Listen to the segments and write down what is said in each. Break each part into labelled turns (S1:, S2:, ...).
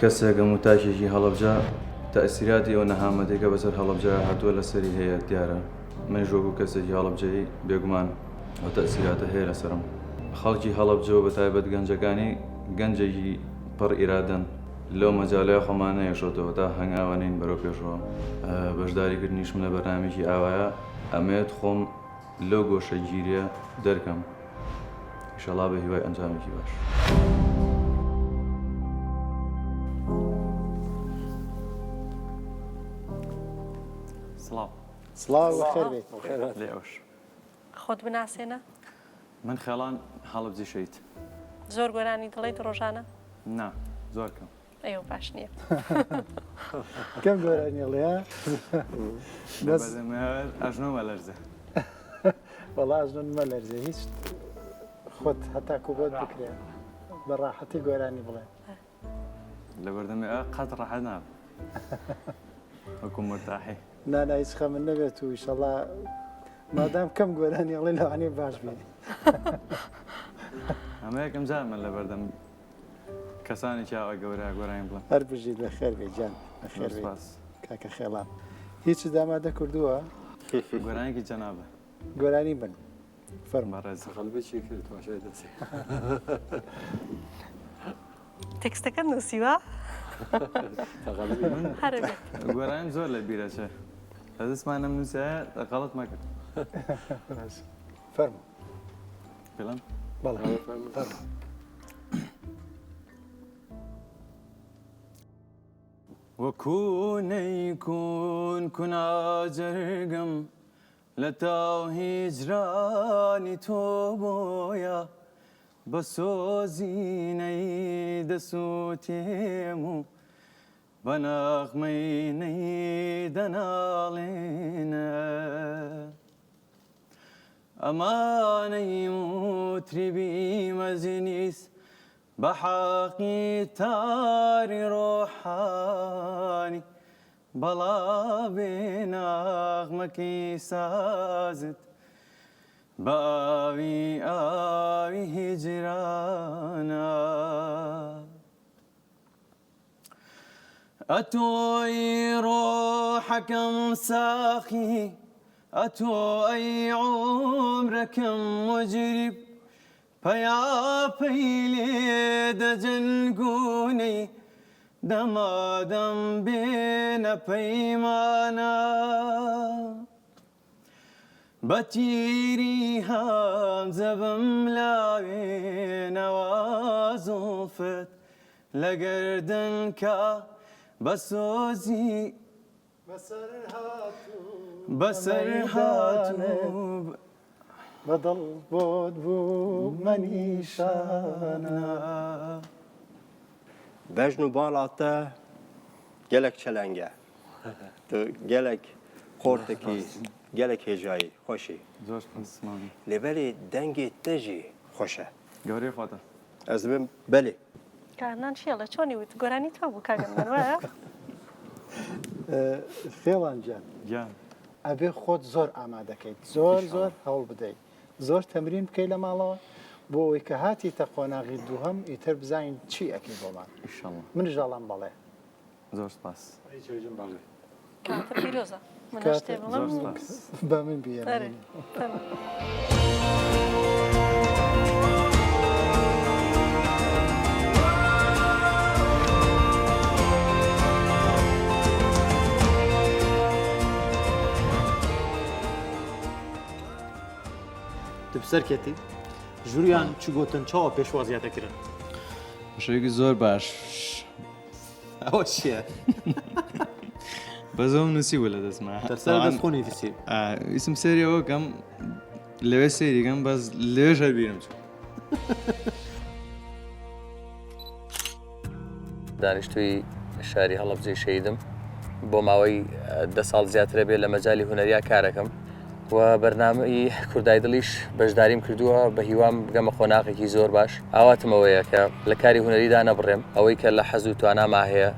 S1: کەسێکم و تاکێکی هەڵەبجە تەئسیراتی ئەو نەهامەتەی کە بەسەر هەڵەبجە هاتووە لەسەری هەیە دیارە منیش وەکو کەسێکی هەڵەبجەیی بێگومان ئەو تەئسیراتە هەیە لەسەرم خەڵکی هەڵەبجە و بەتایبەت گەنجەکانی گەنجێکی پڕ ئیرادەن لەو مەجالەیە خۆمان نەیەشۆتەوە تا هەنگاوە نین بەرەو پێشەوە بەشداریکردنیشم لە بەرنامەیەکی ئاوایە ئەمەوێت خۆم لەو گۆشەگیریە دەرکەم ئیشەڵا بە هیوای ئەنجامێکی باش. سڵاو.
S2: سڵاو بەخێر بێیت.
S1: لێ ئەوش.
S3: خۆت بناسێنە.
S1: من خێڵان هەڵەبجەی شەهید.
S3: زۆر گۆرانی دەڵێیت ڕۆژانە؟
S1: نا زۆر کەم.
S3: ئەیوە باش نییە.
S2: کەم گۆرانی ئەڵێ ها؟
S1: بەس ئەژنۆ مەلەرزێ.
S2: وەڵا ئەژنۆ مەلەرزێ هیچ خۆت هەتاکو بۆت بکرێ بە ڕاحەتی گۆرانی بڵێ.
S1: لەبەردەمی ئە قەت ڕەحەت نابم وەکو مرتاحی.
S2: نا نا هیچ خەمت نەبێت و ئیشەڵا مادام کەم گۆرانی ئەڵێ لەوانەیە باش بی.
S1: ئەمە یەکەم جارمە لەبەردەم کەسانێکی ئاوا گەورە گۆرانی بڵێم.
S2: هەر بژیت بەخێر بێی گیان بەخێر بێیت کاکە خێڵان. هیچت ئامادە کردووە؟
S1: گۆرانیەکی جەنابە.
S2: گۆرانی بن فەرموو.
S1: بەڕێز.
S4: قەلبی چی کرد تماشای دەستی.
S3: تێکستەکەت نووسیوە؟ هەرە بێت.
S1: گۆرانیم زۆر لە بیرەچێ لە دەستمانم نووسایە غەڵەت مەکە.
S2: فەرموو.
S1: بڵێم؟
S2: بەڵێ فەرموو.
S1: وەکوو نەیکوون کونا جەرگم لە تاو هیجرانی تۆ بۆیە بە سۆزی نەی دەسووتێم و بە نەغمەی نەی دەناڵێنم. ئەمانەی موتریبی مەجلیس بە حەقی تاری ڕۆحانی بەڵا بێ ناغمەکەی سازت بە ئاوی ئاوی هیجرانە. ئەتۆی ڕۆحەکەم ساخی ئەتۆ ئەی عومرەکەم موجریب پەیا پەی لێ دەجەنگونەی دەمادەم بێنە پەیمانە بە تیری هەمزە بم لاوێنەوە زوڵفت لە گەردن کا بە سۆزی بەسەر هاتوو
S2: بە دڵ بۆت بوومە نیشانە.
S4: بەژن و باڵا تە gelek çeleng e. Tu gelek xortekî, gelek hêjayî, xweş î.
S1: Zor spas mami.
S4: Lê belê dengê te jî xweş e.
S1: Gewreyê xwe te.
S4: Ez dibim belê.
S3: کاک عەدنان چی ئەڵێ چۆنی وت گۆرانی تۆ بوو کاک عەدنان وایە؟
S2: خێڵان گیان
S1: گیان.
S2: ئەبێ خۆت زۆر ئامادەکەیت زۆر زۆر هەوڵ بدەیت زۆر تەمرین بکەیت لە ماڵەوە بۆ ئەوەی کە هاتیتە قۆناغی دووهەم ئیتر بزانین چی ئەکەی بۆمان
S1: ئیشەڵا
S2: منیش ئەڵێم بەڵێ.
S1: زۆر سپاس.
S3: کاتە پیرۆزە من هەر شتێ بڵێم
S1: زۆر سپاس.
S2: با من بیێنم.
S3: ئەرێ فەرموو.
S5: Tu bi ser ketî. Jûriyan çi gotin, çawa pêşwaziya te kirin?
S1: شەوێکی زۆر باش.
S5: ئەوە چییە؟
S1: بەس ئەوم نووسی بوو لە دەستما.
S5: تەرسەر دەست خۆ نویسی.
S1: ویستم سەیری ئەوە کەم لەوێ سەیری کەم بەس لەوێش هەر بیرم چوو.
S6: دانیشتووی شاری هەڵەبجەی شەهیدم بۆ ماوەی دە ساڵ زیاترە بێ لە مەجالی هونەریا کارەکەم و بەرنامەی کوردایدڵیش بەشداریم کردووە بە هیوام بگەمە قۆناغێکی زۆر باش ئاواتم ئەوەیە کە لە کاری هونەریدا نەبڕێم ئەوەی کە لە حەز و تواناما هەیە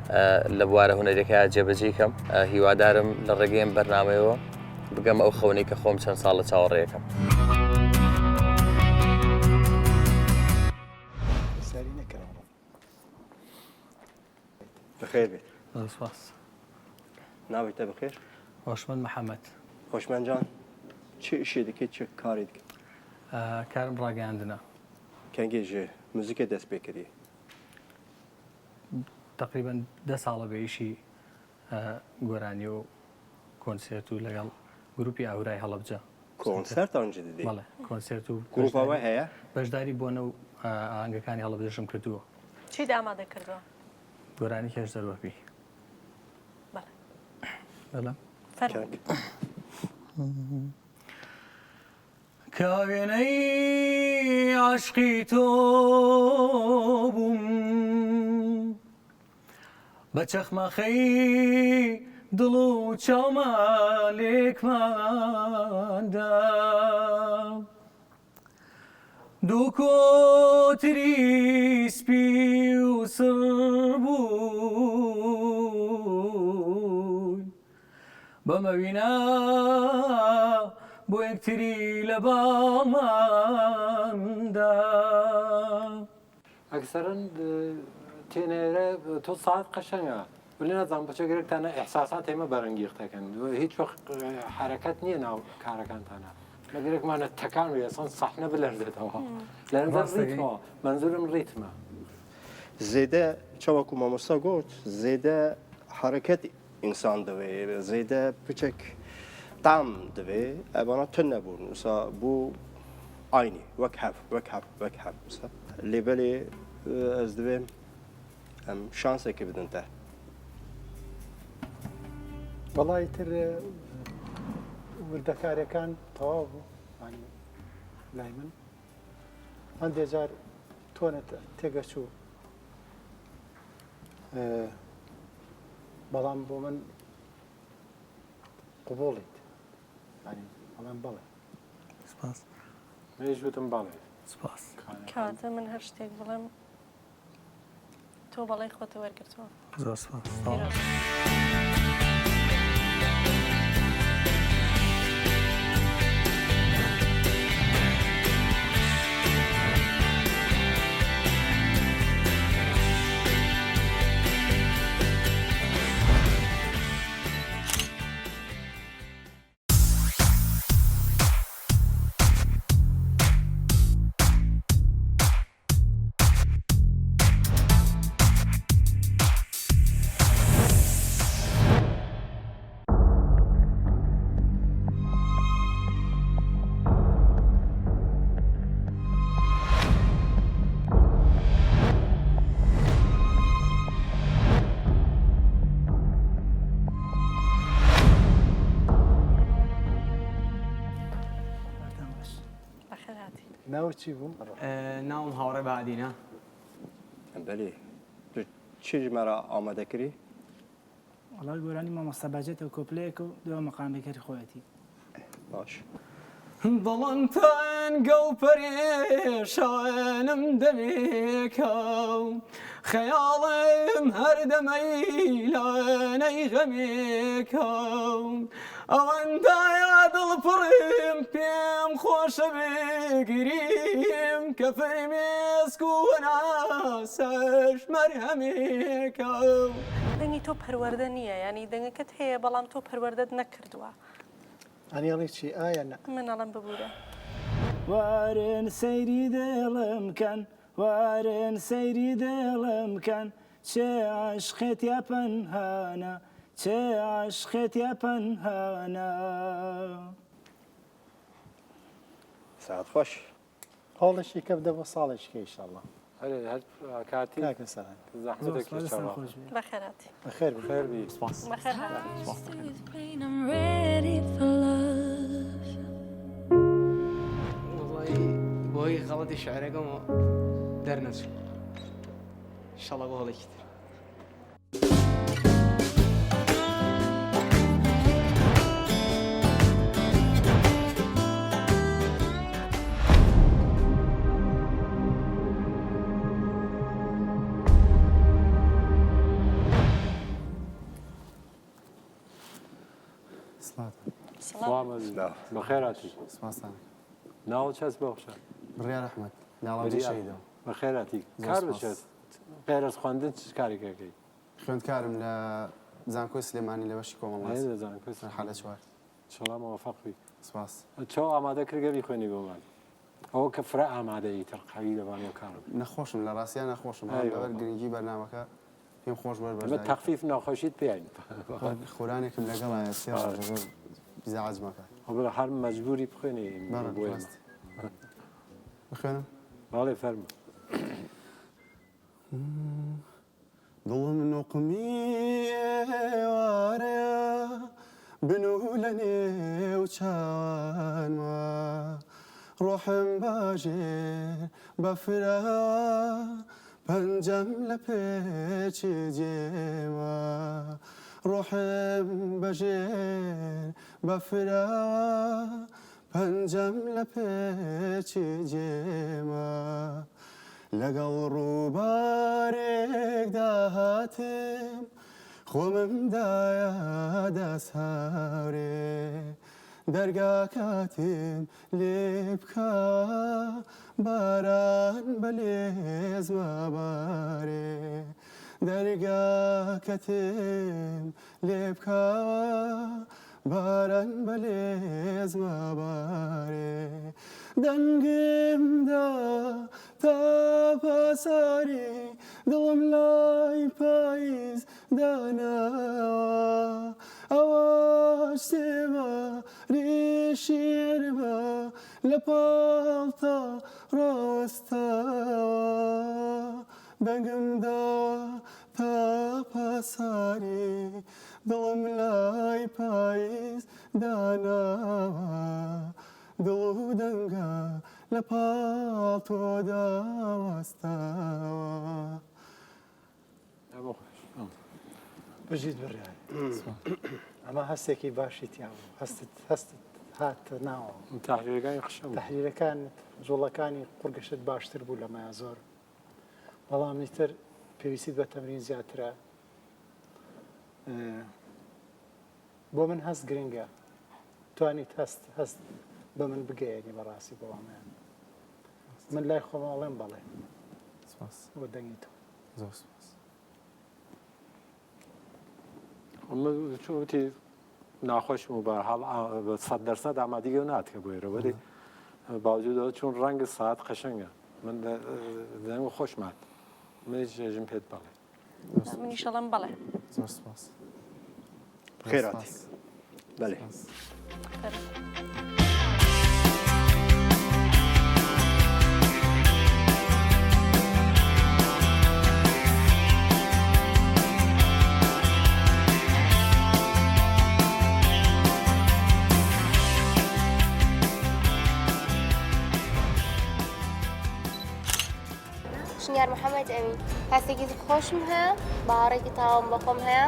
S6: لە بوارە هونەریەکە جێبەجێی کەم هیوادارم لە ڕێگەی ئەم بەرنامەیەوە بگەمە ئەو خەونەی کە خۆم چەند ساڵە چاوەڕێیەکەم.
S4: بەخێر بێت.
S7: زۆر سپاس.
S4: ناوی تە بەخێر؟
S7: هۆشمەند محەممەد.
S4: هۆشمەند جان چ ئیشێ دەکەیت چ کاری دکەیت؟
S7: کارم ڕاگەیاندنە.
S4: کەنگێ ژ موزیکێ دەست پێ کردی؟
S7: تەقریبەن دە ساڵە بێ ئیشی گۆرانی و کۆنسێرت و لەگەڵ گروپی ئاورای هەڵەبجە.
S4: کۆنسێرتان جی دەدەی؟
S7: بەڵێ کۆنسێرت و
S4: گروپ ئەوە هەیە؟
S7: بەشداری بۆنە و ئاهەنگەکانی هەڵەبجەشم کردووە.
S3: چیت ئامادە کردووە؟
S7: گۆرانی کێش دەروەپی.
S3: بەڵێ.
S7: بەڵێ.
S3: فەرموو.
S7: کاوێنەی عەشقی تۆ بووم بە چەخماخەی دڵ و چاوما لێکماندا دوو کۆتری سپی و سڕ بووین بەمەوینە بۆ یەکتری لە باڵماندا.
S8: ئەکسەرەن تێنێرە تۆ ساعت قەشەنگە ولی نازانم بۆچە گرێکتانە ئیحساسات ئێمە بەرەنگیختەکەن هیچ وەخت حرەکەت نییە ناو کارەکانتانە مەگرێکمانە تەکان و یەسان سەحنە بلەرزێتەوە لەنظر ڕیتمەوە منزورم ڕیتمە.
S4: زێدە چەوەکو مامۆستا گۆت زێدە حەرەکەت ئینسان دەوێ زێدە پچەک تام دەوێ ئەوانە تون نەبوون وسا بوو ئاینی وەک هەف وەک هەف وەک هەف وسا لێ بەلێ ئەز دەوێم ئەم شانسێکی بدەن تە.
S2: وەڵا ئیتر وردەکاریەکان تەواو بوو یانی لای من هەندێ جار تۆنت تێگەچوو بەڵام بۆ من قبوڵیت ینی بەڵام بەڵێ.
S7: سپاس.
S8: منیش وتم بەڵێ.
S7: سپاس.
S3: کەواتە من هەر شتێک بڵێم تۆ بەڵێی خۆتە وەرگرتووە.
S7: زۆر سپاس.
S3: پیرۆز.
S2: ناوت چی بوو؟
S9: ناوم هاوڕێ بەهادینە.
S4: بەلی تو چی ژمارە ئامادە کری؟
S10: وەڵا گۆرانی مامۆستا بەهجەتە و کۆپلەیەکە و دوا مەقامێک هەر خۆیەتی.
S4: باش.
S9: دڵم تەنگە و پەرێشانم دەمێکە خەیاڵم هەر دەمەی لانەی غەمێکە ئەوەندایە دڵ پڕم پێم خۆشە بگریم کە فرمێسک و هەناسەش مەرهەمێکە.
S3: دەنگی تۆ پەروەردە نییە یانی دەنگەکەت هەیە بەڵام تۆ پەروەردەت نەکردووە.
S2: ئەنی ئەڵێی چی ئا یان نا؟
S3: من ئەڵێم ببورە.
S10: وارن سەیری دڵم کەن وارن سەیری دڵم کەن چێ عەشقێ تیا پەنهانە چێ عەشقێ تیا پەنهانە.
S4: سەعات خۆش.
S2: هەوڵێکی کە بدە بۆ ساڵێکی کە ئیشەڵا.
S8: ئەرێ هەر کاتی
S2: کاکە سەرهەنگ.
S8: زەحمەتە
S10: زۆر سوپاس دەستتان
S8: کێشەوە.
S10: خۆش بێ.
S3: بەخێرهاتی.
S2: بەخێر بێی.
S8: خێر بی.
S5: سپاس.
S3: بەخێرهاتی.
S9: وەڵایی بۆی غەڵەتی شعرەکەمەوە دەرنەچوو ئیشەڵا بۆ هەڵێکی تر.
S8: سڵام بەخێراتی ناوت چەس بەخشە
S11: بڕیار ئەحمەد ناوەندی شەهیدم
S8: بەخێراتی کار بچێت غێرەز خوێندن چ کارێک ئەکەی؟
S11: خوێندکارم لە زانکۆی سلێمانی لە بەشی کۆمەڵناسی.
S8: لە زانکۆی سلێمانی.
S11: مەرحەلە چوار.
S8: ئینشەڵا مۆفەق بی.
S11: سپاس.
S8: چۆ ئامادە کردگە بیخوێنی بۆمان؟ ئەوە کە فرە ئامادەیی تر قەوی دەبان و کارم.
S11: نەخۆشم لە ڕاستیا نەخۆشم بەڵام لەبەر گرنگی بەرنامەکە پێم خۆش بوو
S8: ئەمە
S11: بەشداری
S8: تەخفیف نەخۆشیت پێین.
S11: خورانێکم لەگەڵایە سێ ڕۆژە زۆر ئیزعاجمەکات.
S8: خۆ بڵێ هەر مەجبوری بخوێنی
S11: بەڵێ
S8: بۆ ئێمە.
S11: ڕاست. بخوێنم؟
S8: بەڵێ فەرموو.
S11: دڵم نوقمی ئێوارەیە بنوو لە نێو چاوانما ڕۆحم باژێر بەفرە پەنجەم لە پێچی جێما ڕۆحم بەژێر بەفرە پەنجەم لە پێچی جێما لەگەڵ ڕووبارێکدا هاتم خۆمم دایە دەست هاورێ دەرگاکاتم لێ بکە باران بە لێزمە بارێ دەرگاکەتم لێ بکە باران بە لێزمە بارێ دەنگم دا تا پاساری دڵم لای پاییز داناوە ئەوەش سێباری شیعرمە لە پاڵتا ڕاوەستاوە دەنگم داوە تا پاساری دڵم لای پاییز داناوە دڵ و دەنگە لە پاڵ تۆدا وەستاوە.
S2: بژیت بڕیار ئەمە هەستێکی باشی تیا بوو هەستت هەستت هاتە ناوەوە
S8: تحریرەکانی قشە بوو.
S2: تحریرەکانت جوڵەکانی قوڕگەشت باشتر بوو لەمەیا زۆر بەڵام ئیتر پێویستیت بە تەمرین زیاترە بۆ من هەست گرنگە توانیت هەست هەست بە من بگەیەنی بەڕاستی بۆ ئەمەیان من لای خۆم ئەڵێم بەڵێ
S11: سپاس
S2: بۆ دەنگی تۆ
S11: زۆر سپاس.
S8: من چون وتی ناخۆشم و بە حاڵ بە 100% ئامادەگی و ناتکە بۆ ئێرە وەلی باوجودەوە چون ڕەنگ ساعت قەشەنگە من دەنگ خۆشمات منیش ژێژم پێت بەڵێ.
S3: منیش ئەڵێم بەڵێ.
S11: زۆر سپاس.
S4: خێراتی. بەلێ.
S12: شنیار محەممەد ئەمین کاسێکی خۆشم هەیە باوەڕێکی تەواوم بە خۆم هەیە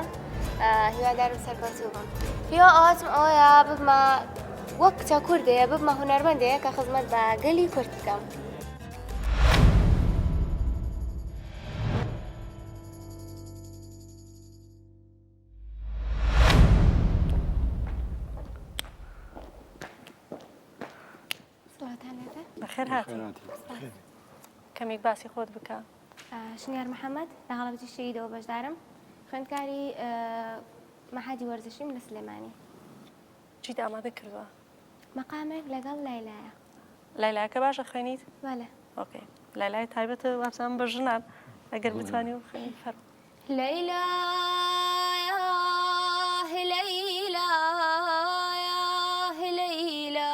S12: هیوادارم سەرکەوتوو بم هیوا ئاواتم ئەوەیە ببمە وەک کچە کوردەیە ببمە هونەرمەندەیە کە خزمەت بە گەلی کورد بکەم.
S3: بەخێر هاتی کەمێک باسی خۆت بکە.
S12: شنیار محەممەد لە هەڵەبجەی شەهیدەوە بەشدارم خوێندکاری مەحادی وەرزشیم لە سلێمانی.
S3: چیت ئامادە کردووە؟
S12: مەقامێک لەگەڵ لایلایە.
S3: لایلایەکە باشە خوێنیت؟
S12: بەڵێ.
S3: ئۆکەی لایلای تایبەتە وابزانم بە ژنان ئەگەر بتوانی بخوێنی فەرموو.
S12: لەیلا لەیلا لەیلا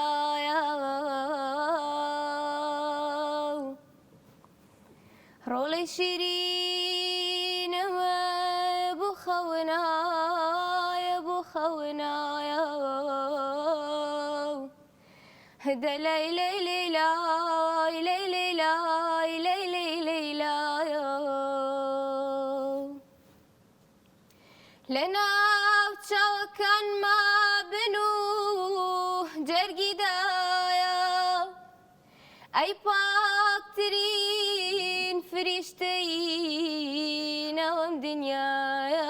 S12: ڕۆڵی شیرینم بۆ خەونایە بۆ خەونایە دە لەی لەی لەی لای لەی لەی لای لەی لەی لەی لای لە ناو چاوەکانما بن و جەرگی دایە ئەی پاکترین فریشتەی ناوم دنیایە.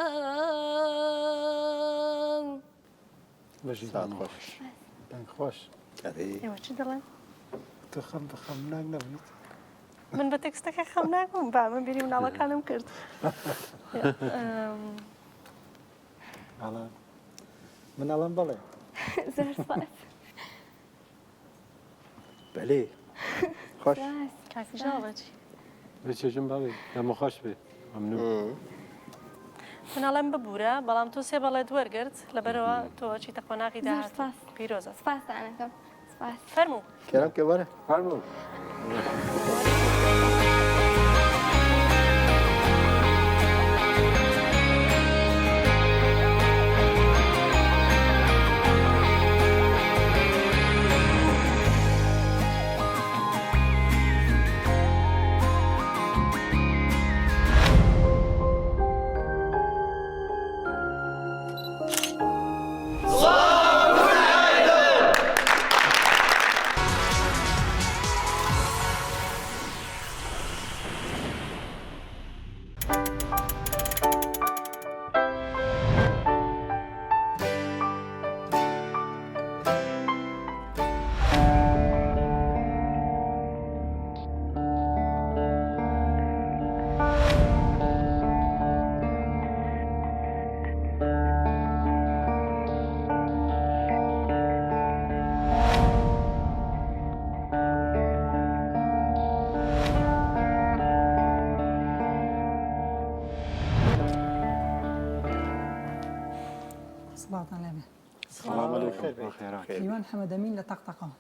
S2: بژی
S4: سات خۆش.
S2: دەنگ خۆش.
S3: ئێوە چ دەڵێن؟
S2: تۆ خەم بە خەمناک نەبوویت؟
S3: من بە تێکستەکە خەم ناکەم با من بیری مناڵەکانم کرد.
S2: بەڵام من ئەڵێم بەڵێ.
S12: زۆر سپاس.
S4: بەلێ خۆش.
S3: کاک ژاڵە چی؟
S8: بچێژم بەڵێ دەمە خۆش بێ مەمنون.
S3: من ئەڵێم ببورە بەڵام تۆ سێ بەڵێت وەرگرت لەبەرەوە تۆ چیتە قۆناغی داهاتوو پیرۆزە.
S12: سپاستانەکەم. سپاس.
S3: فەرموو.
S4: کەرەم کە وەرە.
S8: فەرموو.
S13: سڵاوتان لێبێ.
S8: سڵام علیکم بەخێرات.
S13: هیوان حەمەدەمین لە تەقتەقەوە.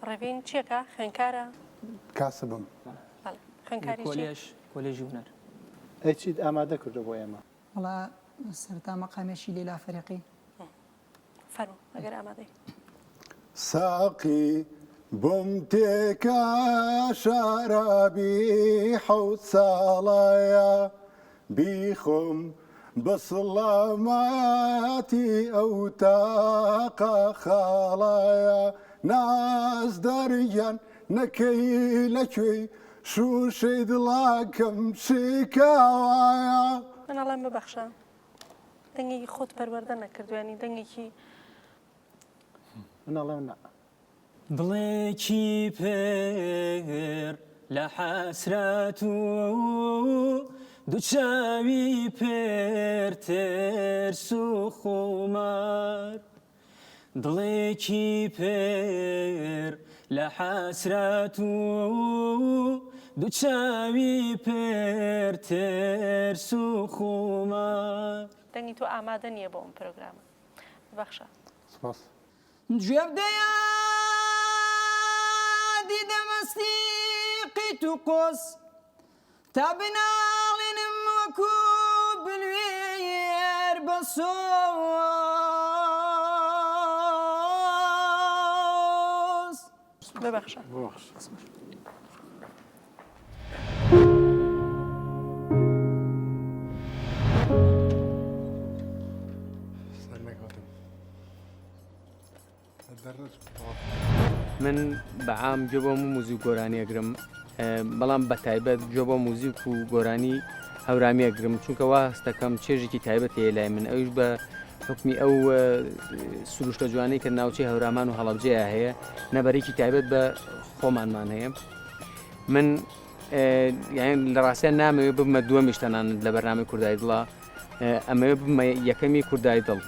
S3: ڕێڤین چیەکە؟ خوێندکارە؟
S11: کاسبم.
S3: بەڵێ خوێندکاری چی؟
S9: کۆلێژ کۆلێژی هونەر.
S2: ئەی چیت ئامادە کردوە بۆ ئێمە؟
S13: وەڵا سەرەتا مەقامێکی لەیلا فەریقی.
S3: فەرموو ئەگەر ئامادەی.
S11: ساقی بۆم تێکە شەرابی حەوت ساڵەیە بیخۆم بە سڵامەتی ئەو تاقە خاڵەیە نازدار گیان نەکەی لە کوێی شووشەی دڵاکەم شکاوایە.
S3: من ئەڵێم ببەخشە دەنگێکی خۆت پەروەردە نەکردوە یانی دەنگێکی.
S2: من ئەڵێم نا.
S14: دڵێکی پر لە حەسرەت و دوو چاوی پر ترس و خومار دڵێکی پر لە حەسرەت و دوو چاوی پر ترس و خومار.
S3: دەنگی تۆ ئامادە نییە بۆ ئەم پرۆگرامە. ببەخشە.
S11: سپاس.
S14: گوێ بدەیە دیدە مەستی قیت و قۆز تا بناڵێنم وەکو بلوێر بە سۆز.
S3: ببەخشە.
S9: من بە عام گوێ بۆ موزیک گۆرانی ئەگرم بەڵام بە تایبەت گوێ بۆ موزیک و گۆرانی هەورامی ئەگرم چونکە وا هەستەکەم چێژێکی تایبەت هەیە لای من ئەویش بە حکمی ئەو سروشتە جوانەی کە ناوچەی هەورامان و هەڵەبجەیە هەیە نەبەرێکی تایبەت بە خۆمانمان هەیە من یان لە ڕاستیان نامەوێ ببمە دووەمیش تەنانەت لە بەرنامەی کوردای دڵە ئەمەوێ ببمە یەکەمی کوردای دڵ.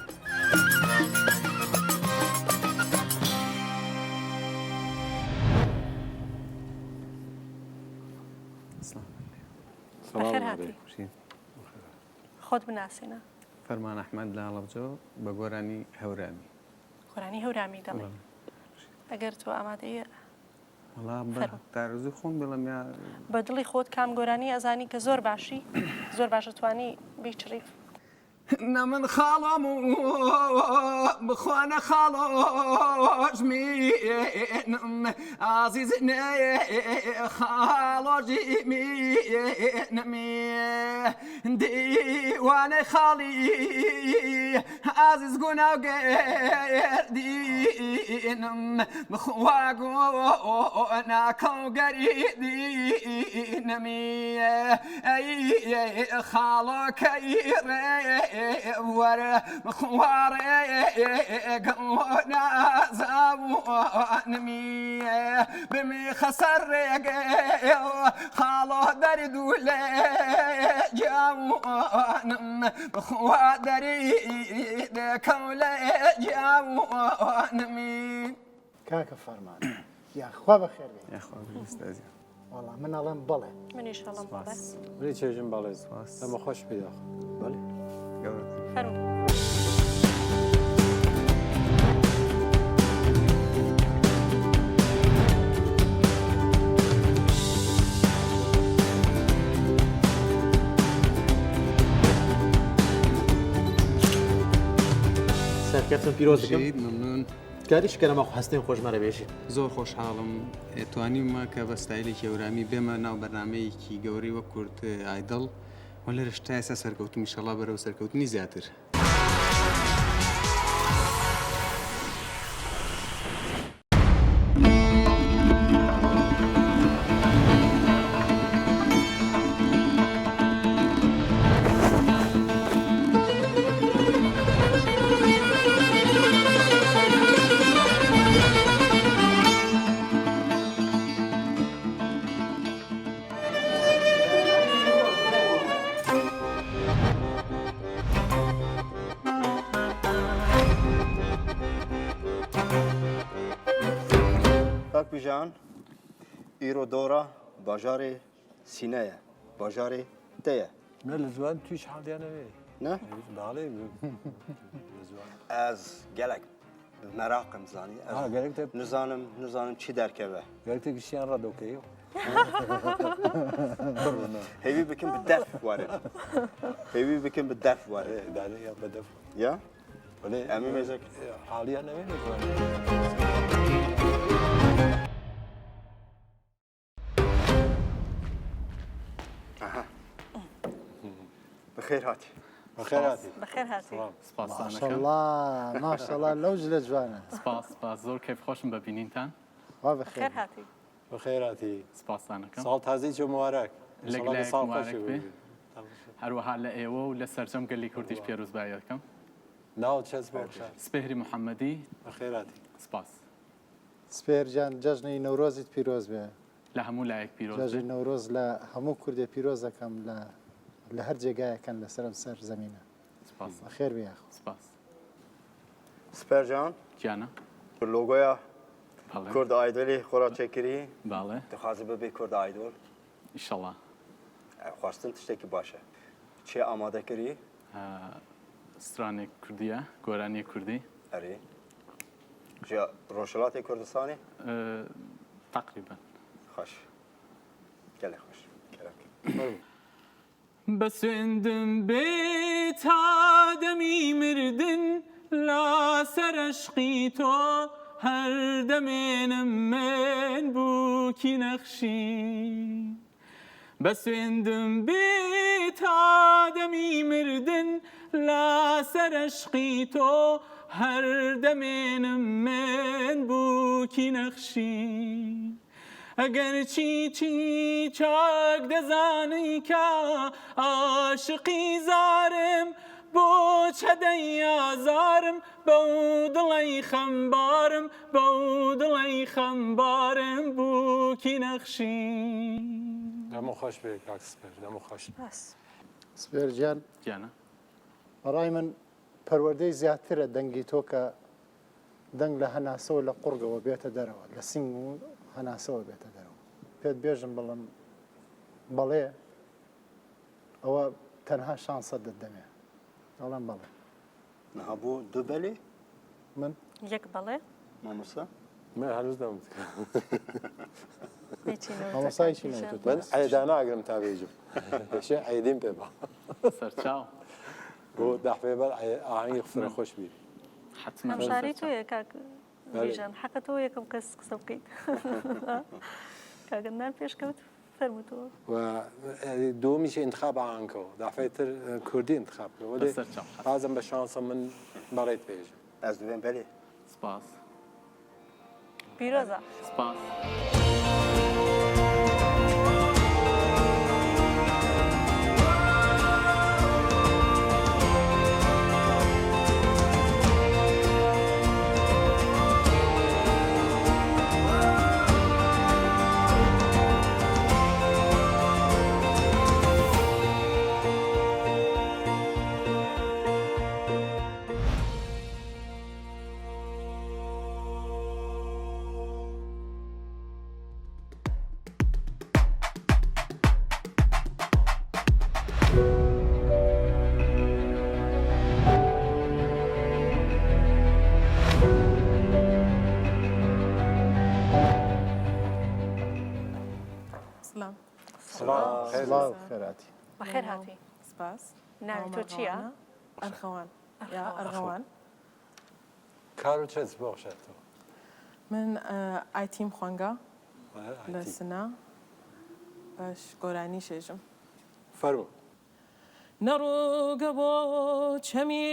S3: خۆت بناسێنە.
S15: فەرمان ئەحمەد لە هەڵەبجە بە گۆرانی هەورامی.
S3: گۆرانی هەورامی دەڵێ. ئەگەر تۆ ئامادەی
S15: وەڵا بە تارزوی خۆم بڵێم یا
S3: بە دڵی خۆت کام گۆرانی ئەزانی کە زۆر باشی زۆر باشە توانی بیچڕی.
S14: نە من خاڵۆم و بخوا نە خاڵۆش مینم ئازیز نێ خاڵۆژی مینمی دیوانەی خاڵی ئازیز گوناو گەردینم بخوا گوناکەو گەریدینمی ئەی خاڵۆکەی ڕێ. وەرە خوارێ نازاونمی بمی خەسەر ڕێگێ خاڵۆ دەرد و لێ جاونم خوا دەری دەکەم لێ جاونمی.
S2: کاکە فەرمان یاخوا بەخێر بێی.
S15: یاخوا بژی ئوستازی.
S2: وەڵا من ئەڵێم بەڵێ.
S3: منیش ئەڵێم بەڵێ.
S8: منی چێژم بەڵێ. دەمە خۆش بێ یاخوا.
S15: بەڵێ گەورەتر.
S3: فەرموو.
S5: سەرکەفتن پیرۆز دەکەم.
S15: ممنون.
S5: تکاریش کەرەمە هەستێن خۆش مەرە بێژی.
S15: زۆر خۆشحاڵم توانیومە کە بە ستایلێکی هەورامی بێمە ناو بەرنامەیەکی گەورەی وەک کورد ئایدڵ و لێرەش تا ئێستا سەرکەوتوم ئیشەڵا بەرەو سەرکەوتنی زیاتر.
S4: کاک بیژان ئیرۆ دۆرا باژارێ سینەیە باژارێ تەیە.
S8: نە لە زوان تویش حاڵیان نەوێ.
S4: نە؟
S8: باڵێ
S4: ئەز گەلەک مەراقم زانی نزانم نزانم چی دەرکەوە.
S8: گەرەک تە گشتیان ڕەدەوکەی.
S4: هێوی بکەم بە دەف وارن. هێوی بکەم بە دەف وارن.
S8: دانێ بە دەف.
S4: یا؟ ئەمی مێزەک.
S8: حاڵیان نەوێ لە زوان.
S4: بەخێر هاتی.
S8: بەخێر هاتی.
S3: بەخێر هاتی.
S2: ماشەڵڵا ماشەڵڵا لەو جلە جوانە.
S16: سپاس سپاس زۆر کەیف خۆشم بە بینینتان.
S2: وا بەخێر
S3: هاتی.
S8: بەخێر هاتی.
S16: سپاستانەکەم.
S8: ساڵ تازەی چۆ موارەک.
S16: لە لایەک موارەک بێ. هەروەها لە ئێوە و لە سەرجەم گەلی کوردیش پێرۆزبایی دەکەم.
S8: ناوت چەس بۆ
S16: سپێهری محەممەدی.
S8: بەخێر هاتی.
S16: سپاس.
S2: سپێهر گیان جەژنی نەورۆزیت پیرۆز بێ.
S16: لە هەموو لایەک پیرۆز بێ.
S2: جەژنی نەورۆز لە هەموو کوردێ پیرۆز دەکەم لە لە هەر جێگایەکەن لەسەر ئەم سەر زەمینە.
S16: سپاس.
S2: بەخێر بێ یاخوا.
S16: سپاس.
S4: سپێر جان.
S16: گیانە.
S4: لۆگۆیا کورد ئایدۆلی خۆرا چێکری.
S16: بەڵێ.
S4: دخوازی ببی کورد ئایدۆل.
S16: ئیشەڵا.
S4: خواستن تشتێکی باشە. چێ ئامادە کری؟
S16: سترانێک کوردیە، گۆرانیەک کوردی.
S4: ئەرێ. ژە ڕۆژهەڵاتی کوردستانی؟
S16: تقریبا.
S4: خۆش. گەلێ خۆش.
S16: بە سوێندم بێ تا دەمی مردن لا سەرەشقی تۆ هەر دەمێنم من بووکی نەخشی. بە سوێندم بێ تا دەمی مردن لە سەر ئەشقی تۆ هەر دەمێنم من بووکی نەخشی ئەگەرچی چی چاک دەزانی کە عاشقی زارم بۆ چە دەی ئازارم بەو دڵەی خەمبارم بەو دڵەی خەمبارم بووکی نەخشی.
S8: دەمو خۆش بێ کاک سپێر دەمو خۆش.
S3: سپاس.
S2: سپێر گیان.
S16: گیانە.
S2: بەڕای من پەروەردەی زیاترە دەنگی تۆ کە دەنگ لە هەناسەوە لە قوڕگەوە بێتە دەرەوە لە سینگ و هەناسەوە بێتە دەرەوە پێت بێژم بڵم بەڵێ ئەوە تەنها شانسە دەتدەمێ دەڵێم بەڵێ.
S4: نها بۆ دو بەلێ؟
S2: من؟
S3: یەک بەڵێ.
S4: مامۆستا؟
S8: من هەنووز نەموت.
S2: مامۆستای چی نەوتوتە؟
S8: من عێدا ناگرم تا بێژم. پێشێ عێدیم پێ با.
S16: سەرچاو.
S8: بۆ دەحفێ بەر ئاهەنگی فرە خۆش بی.
S16: حەتمەن.
S3: هەمشاری تۆیە کاک بیژەن حەقە تۆ یەکەم کەس قسە بکەیت. کاک عەدنان پێشکەوت. فەرموو تۆ.
S8: و دووەمیش ئینتخاب ئاهەنگەوە دافعی تر کوردی ئینتخاب کە وەلێ
S16: بەسەر چاو.
S8: بازم بە شانسە من بەڵێت پێژم.
S4: ئەز دبێم بەلێ.
S16: سپاس.
S3: پیرۆزە.
S16: سپاس.
S2: سڵاو خێراتی.
S3: بەخێر هاتی.
S17: سپاس.
S3: ناوی تۆ چییە؟
S17: ئەرخەوان یا ئەرغەوان.
S8: کار و چەس بۆخشێتەوە؟
S17: من ئایتیم خوەنگە لە سنە باش گۆرانی شێژم.
S8: فەرموو.
S17: نە ڕووگە بۆ چەمی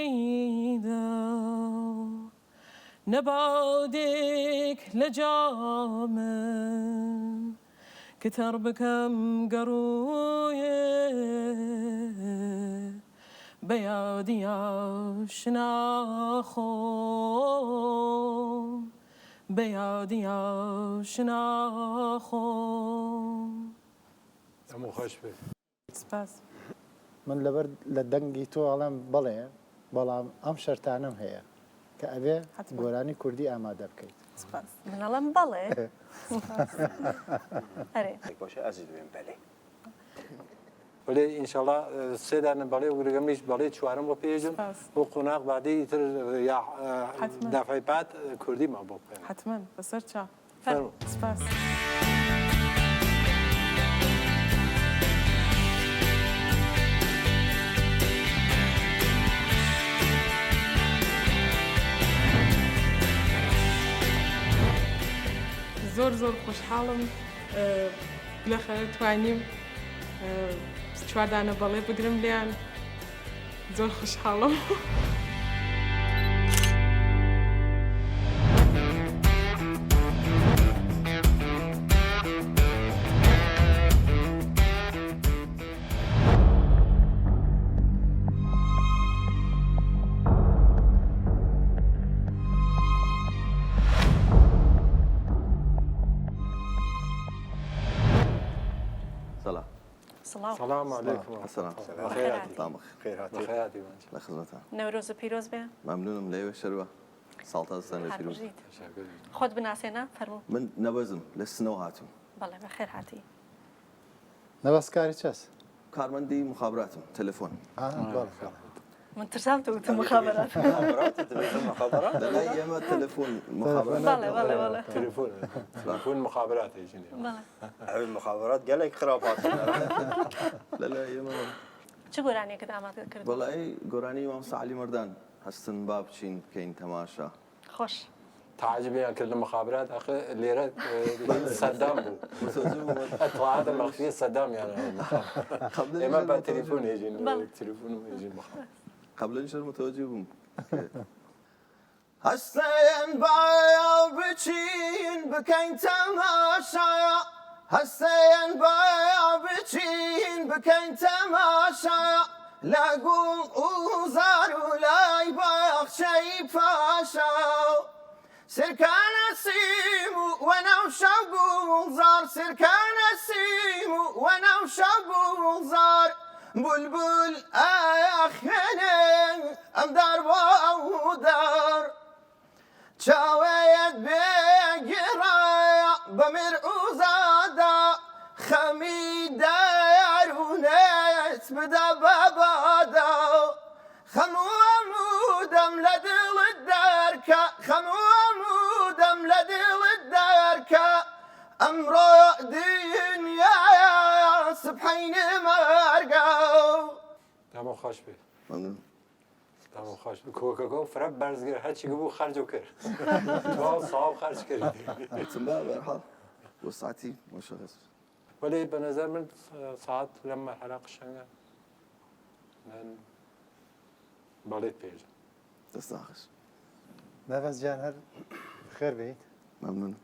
S17: دڵ نە بادێک لە جامم ک تەڕ بکەم گەڕووێ بە یادی ئاشنا خۆم بە یادی ئاشنا خۆم.
S8: دەمو خۆش بێ.
S17: سپاس.
S2: من لەبەر لە دەنگی تۆ ئەڵێم بەڵێ بەڵام ئەم شەرتانەم هەیە کە ئەبێ گۆرانی کوردی ئامادە بکەیت.
S17: سپاس.
S3: من ئەڵێم بەڵێ. ئەرێ.
S4: باشە ئەزی دوێم بەلێ.
S8: وەلێ ئینشەڵا سێ دانە بەڵێ و گرگەمیش بەڵێ چوارم بۆ پێژم بۆ قۆناغ بعدی تر یا دافعی پات کوردی ما بۆ بخوێنە.
S17: حتما بەسەر چاو. سپاس. زۆر زۆر خۆشحاڵم بلەخەرە توانیم چواردانە بەڵێ بگرم لێیان زۆر خۆشحاڵم.
S18: سلام.
S3: سڵاو.
S8: سلام علیکم.
S18: سلام.
S8: بەخێرهاتی.
S18: لە خزمەتان.
S3: نەورۆزت پیرۆز بێ.
S18: مەمنونم لە ئێوە شەروە. ساڵتان لێ پیرۆز.
S3: خۆت بناسێنە فەرموو.
S18: من نەبەزم لە سنەوە هاتووم.
S3: بەڵێ بەخێر هاتی.
S2: نەبەز کاری چەس؟
S18: کارمەندی مخابراتم تەلەفۆن.
S3: من ترسام تۆ وتم مخابرات.
S18: لەلای ئێمە تەلەفۆن مخابرات.
S3: بەڵێ بەڵێ بەڵێ.
S8: تەلەفۆن تەلەفۆن مخابرات ئێژن.
S3: بەڵێ.
S4: ئەوی مخابرات گەلێک خراپ هات.
S18: لەلای ئێمە
S3: چ گۆرانیەکت ئامادە کردووە؟
S18: وەڵایی گۆرانی مامۆستا عەلی مەردان هەستن با بچین بکەین تەماشا.
S3: خۆش.
S8: تعجبیان کرد لە مخابرات ئەخ لێرە سەدام بوو اطلاعات مخفیە سەدامیان ئێمە بە تەلەفۆن هێژین تەلەفۆن هێژین
S18: قبل شەر متوجه بووم هەستێن با بچین بکەین تەماشا هەستێن با بچین بکەین تەماشا لە گوڵ و زار و لای باخچەی پاشا سرکانە سیم و وەنەوشە گوڵزار سرکانە سیم و وەنەوشە گوڵزار بولبول ئاخێنێ ئەم دار بۆ ئەو دار چاوەیەت بێگیڕایە بە میر ئوزادا خەمی دارونێت بدە بە بادا خەم و ئەمودەم لە دڵت دەرکە خەم و ئەمودەم لە دڵت دەرکە ئەمڕۆ دنیایە سبحەینێ مەرگە.
S8: دەمو خۆش بێ.
S18: مەمنون.
S8: دەمو خۆش بێ. کۆکەکە فرە بەرز کرد هەرچی بوو خەرج کرد. تەواو ساو خەرج کرد.
S18: وتم با بەرحاڵ بۆ ساعتی مشخص.
S8: وەلێ بە نەزەر من ساعت لەم مەرحەلە قشەنگە من بەڵێت پێژم.
S18: دەستان خۆش.
S2: نەبەز گیان هەر خێر بێیت.
S18: مەمنون.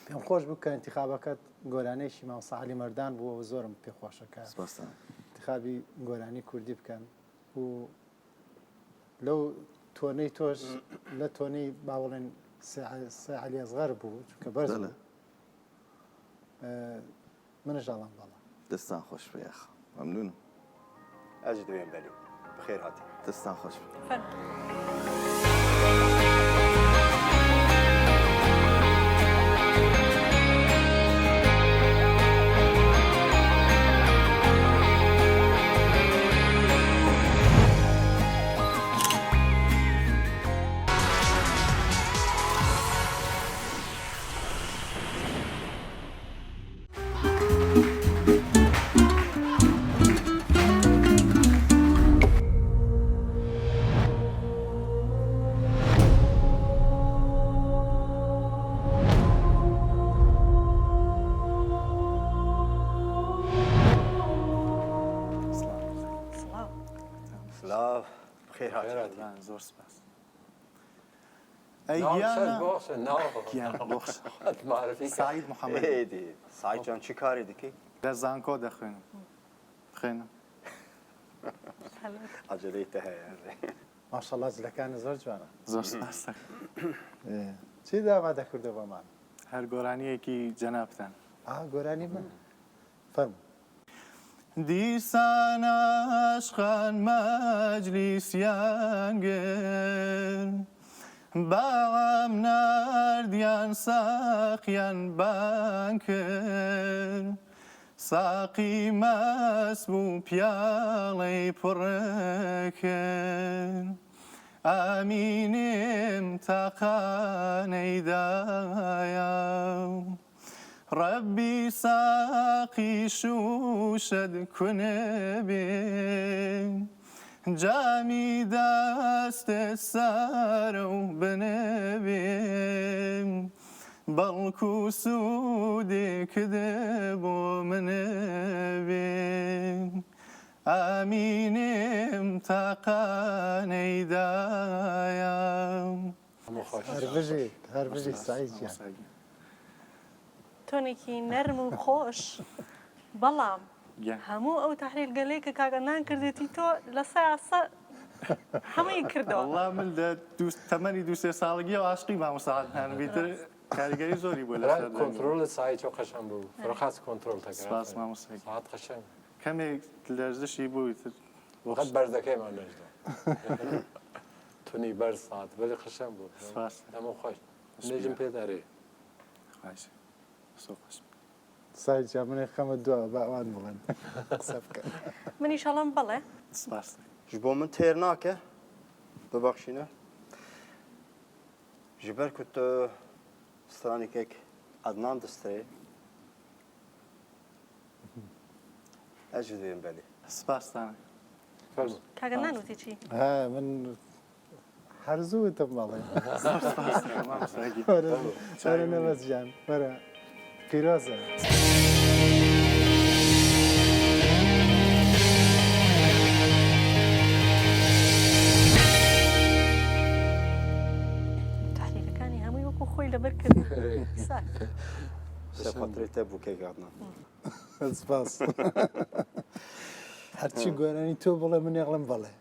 S2: پێم خۆش بوو کە ئینتیخابەکەت گۆرانیی مامۆستا عەلی مەردان بووە و زۆرم پێ خۆشە کە
S18: سپاستان.
S2: ئینتیخابی گۆرانی کوردی بکەن و لەو تۆنەی تۆش لە تۆنەی با بڵێن سێ عەلی ئەسغەر بوو چونکە بەرز بوو. منش ئەڵێم بەڵێ.
S18: دەستان خۆش بێ یاخە مەمنونم.
S4: ئەز دوێم بەلی بەخێر هاتی.
S18: دەستان خۆش بێ.
S3: فەرموو.
S8: هاتی.
S10: زۆر سپاس. ئەی گیانە گیان بۆخش سعید محەممەدی.
S4: ئێدی سعید جان چی کاری دەکەی؟
S10: لە زانکۆ دەخوێنم خوێنم.
S4: عەجەلەی تە هەیە.
S2: ماشەڵا جلەکانت زۆر جوانە.
S10: زۆر سپاس.
S2: چیت ئامادە کردووە بۆمان؟
S10: هەر گۆرانییەکی جەنابتان.
S2: ئا گۆرانی من؟ فەرموو.
S10: دیسان عاشقان مەجلیسیان گرت باوام ناردیان ساقیان بانگ کرد ساقی مەست بوو پیاڵەی پڕ کرد ئامینیم تاقانەی دایە. ڕەبی ساقی شووشەت کونێ بێ جامی دەستت سەرە و بنێ بێ بەڵکو سوودێکت بۆ منێ بێ ئامینیم تاقانەی دایە.
S2: هەر بژیت هەر بژیت سەعید گیان.
S3: تۆنێکی نەرم و خۆش بەڵام هەموو ئەو تەحلیل گەلەی کە کاک ئەنان کردێتی تۆ لە سە هەمووی کردەوە.
S10: وەڵا من لە تەمەنی دوو سێ ساڵگیەوە عاشقی مامۆستا عەدنانم ئیتر کاریگەری زۆری بووە لەسەر دەنگم.
S8: کۆنترۆڵت سای چۆ قەشەنگ بوو فرە خاس کۆنترۆڵ تەکرد.
S10: سپاس مامۆستا گیان.
S8: ساعت قەشەنگ.
S10: کەمێک لەرزشی بوو ئیتر.
S8: قەت بەرزەکەیمان نەژدا. تونی بەرز سات بەلی قەشەنگ بوو.
S10: سپاس.
S8: دەمو خۆش. نێژم پێ دەرێ.
S10: خواهش. زۆر خۆش.
S2: سای جا منێ خەمە دوا با ئەوان بڵێن قسە بکەن.
S3: منیش ئەڵێم بەڵێ.
S10: سپاس.
S4: Ji bo min têr nake bibexşîne. Ji ber ku tu stranîkek Ednan distrê ez jî dibêm belê.
S10: Spastan.
S3: کاکە نان وتی چی؟
S2: ها من هەر زوو وتم بەڵێ.
S10: زۆر سپاس دەکەم مامۆستا گیان.
S2: وەرە نەبەز گیان وەرە پیرۆزە.
S3: تحریرەکانی هەمووی وەکو خۆی لەبەر کرد. ساک.
S4: سەر خاترێ te bû kek Adnan.
S2: سپاس. هەرچی گۆرانی تۆ بڵێ من ئەڵێم بەڵێ.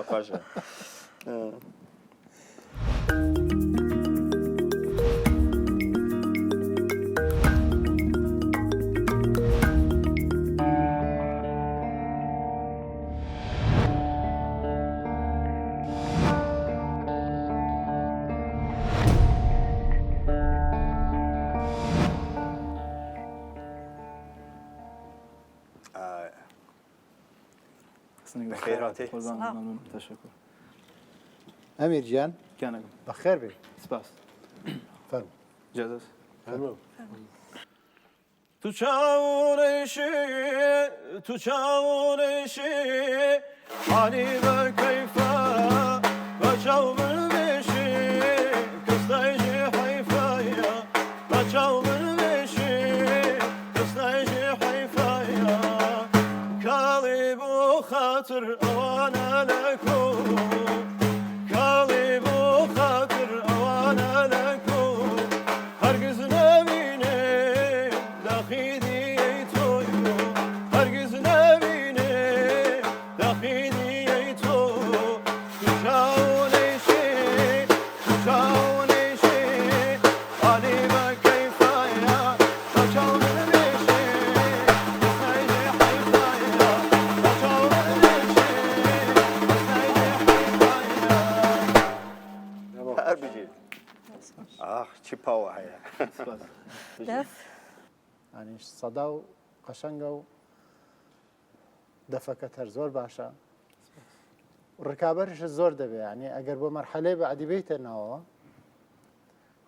S4: خۆشە. بەخێرهاتی.
S1: قوربان ممنون تشکر.
S2: ئەمیر گیان
S1: گیانەکەم
S2: بەخێر بێی.
S1: سپاس.
S2: فەرموو.
S1: ئیجازەت.
S8: فەرموو.
S19: تو چاورشی تو چاورشی حالی بە کەیفە بە چاو بلبێشی کەس نایژێ حەیفایە بە چاو بلبێشی کەس نایژێ حەیفایە کاڵی بۆ خاتر ئەوانە لەکۆ کاڵی بۆ خاتر ئەوانە لەکۆ هەرگز نەبینێ داخی دیەی تۆی هەرگز نەبینێ داخی دیەی تۆ تو چاونێشی تو چاونێشی عالی بە کەیفایە بە چاو بنێشێ کەس نایژێ حەیفایە بە چاو بنێشێ کەس نایژێ حەیفایە.
S4: هەر بژی. ئاخ چی پاوە هەیە.
S3: دەف.
S2: یانی سەدا و قەشەنگە و دەفەکەت هەر زۆر باشە ڕکابەرش زۆر دەبێ ینی ئەگەر بۆ مەرحەلەی بەعدی بیتە ناوەوە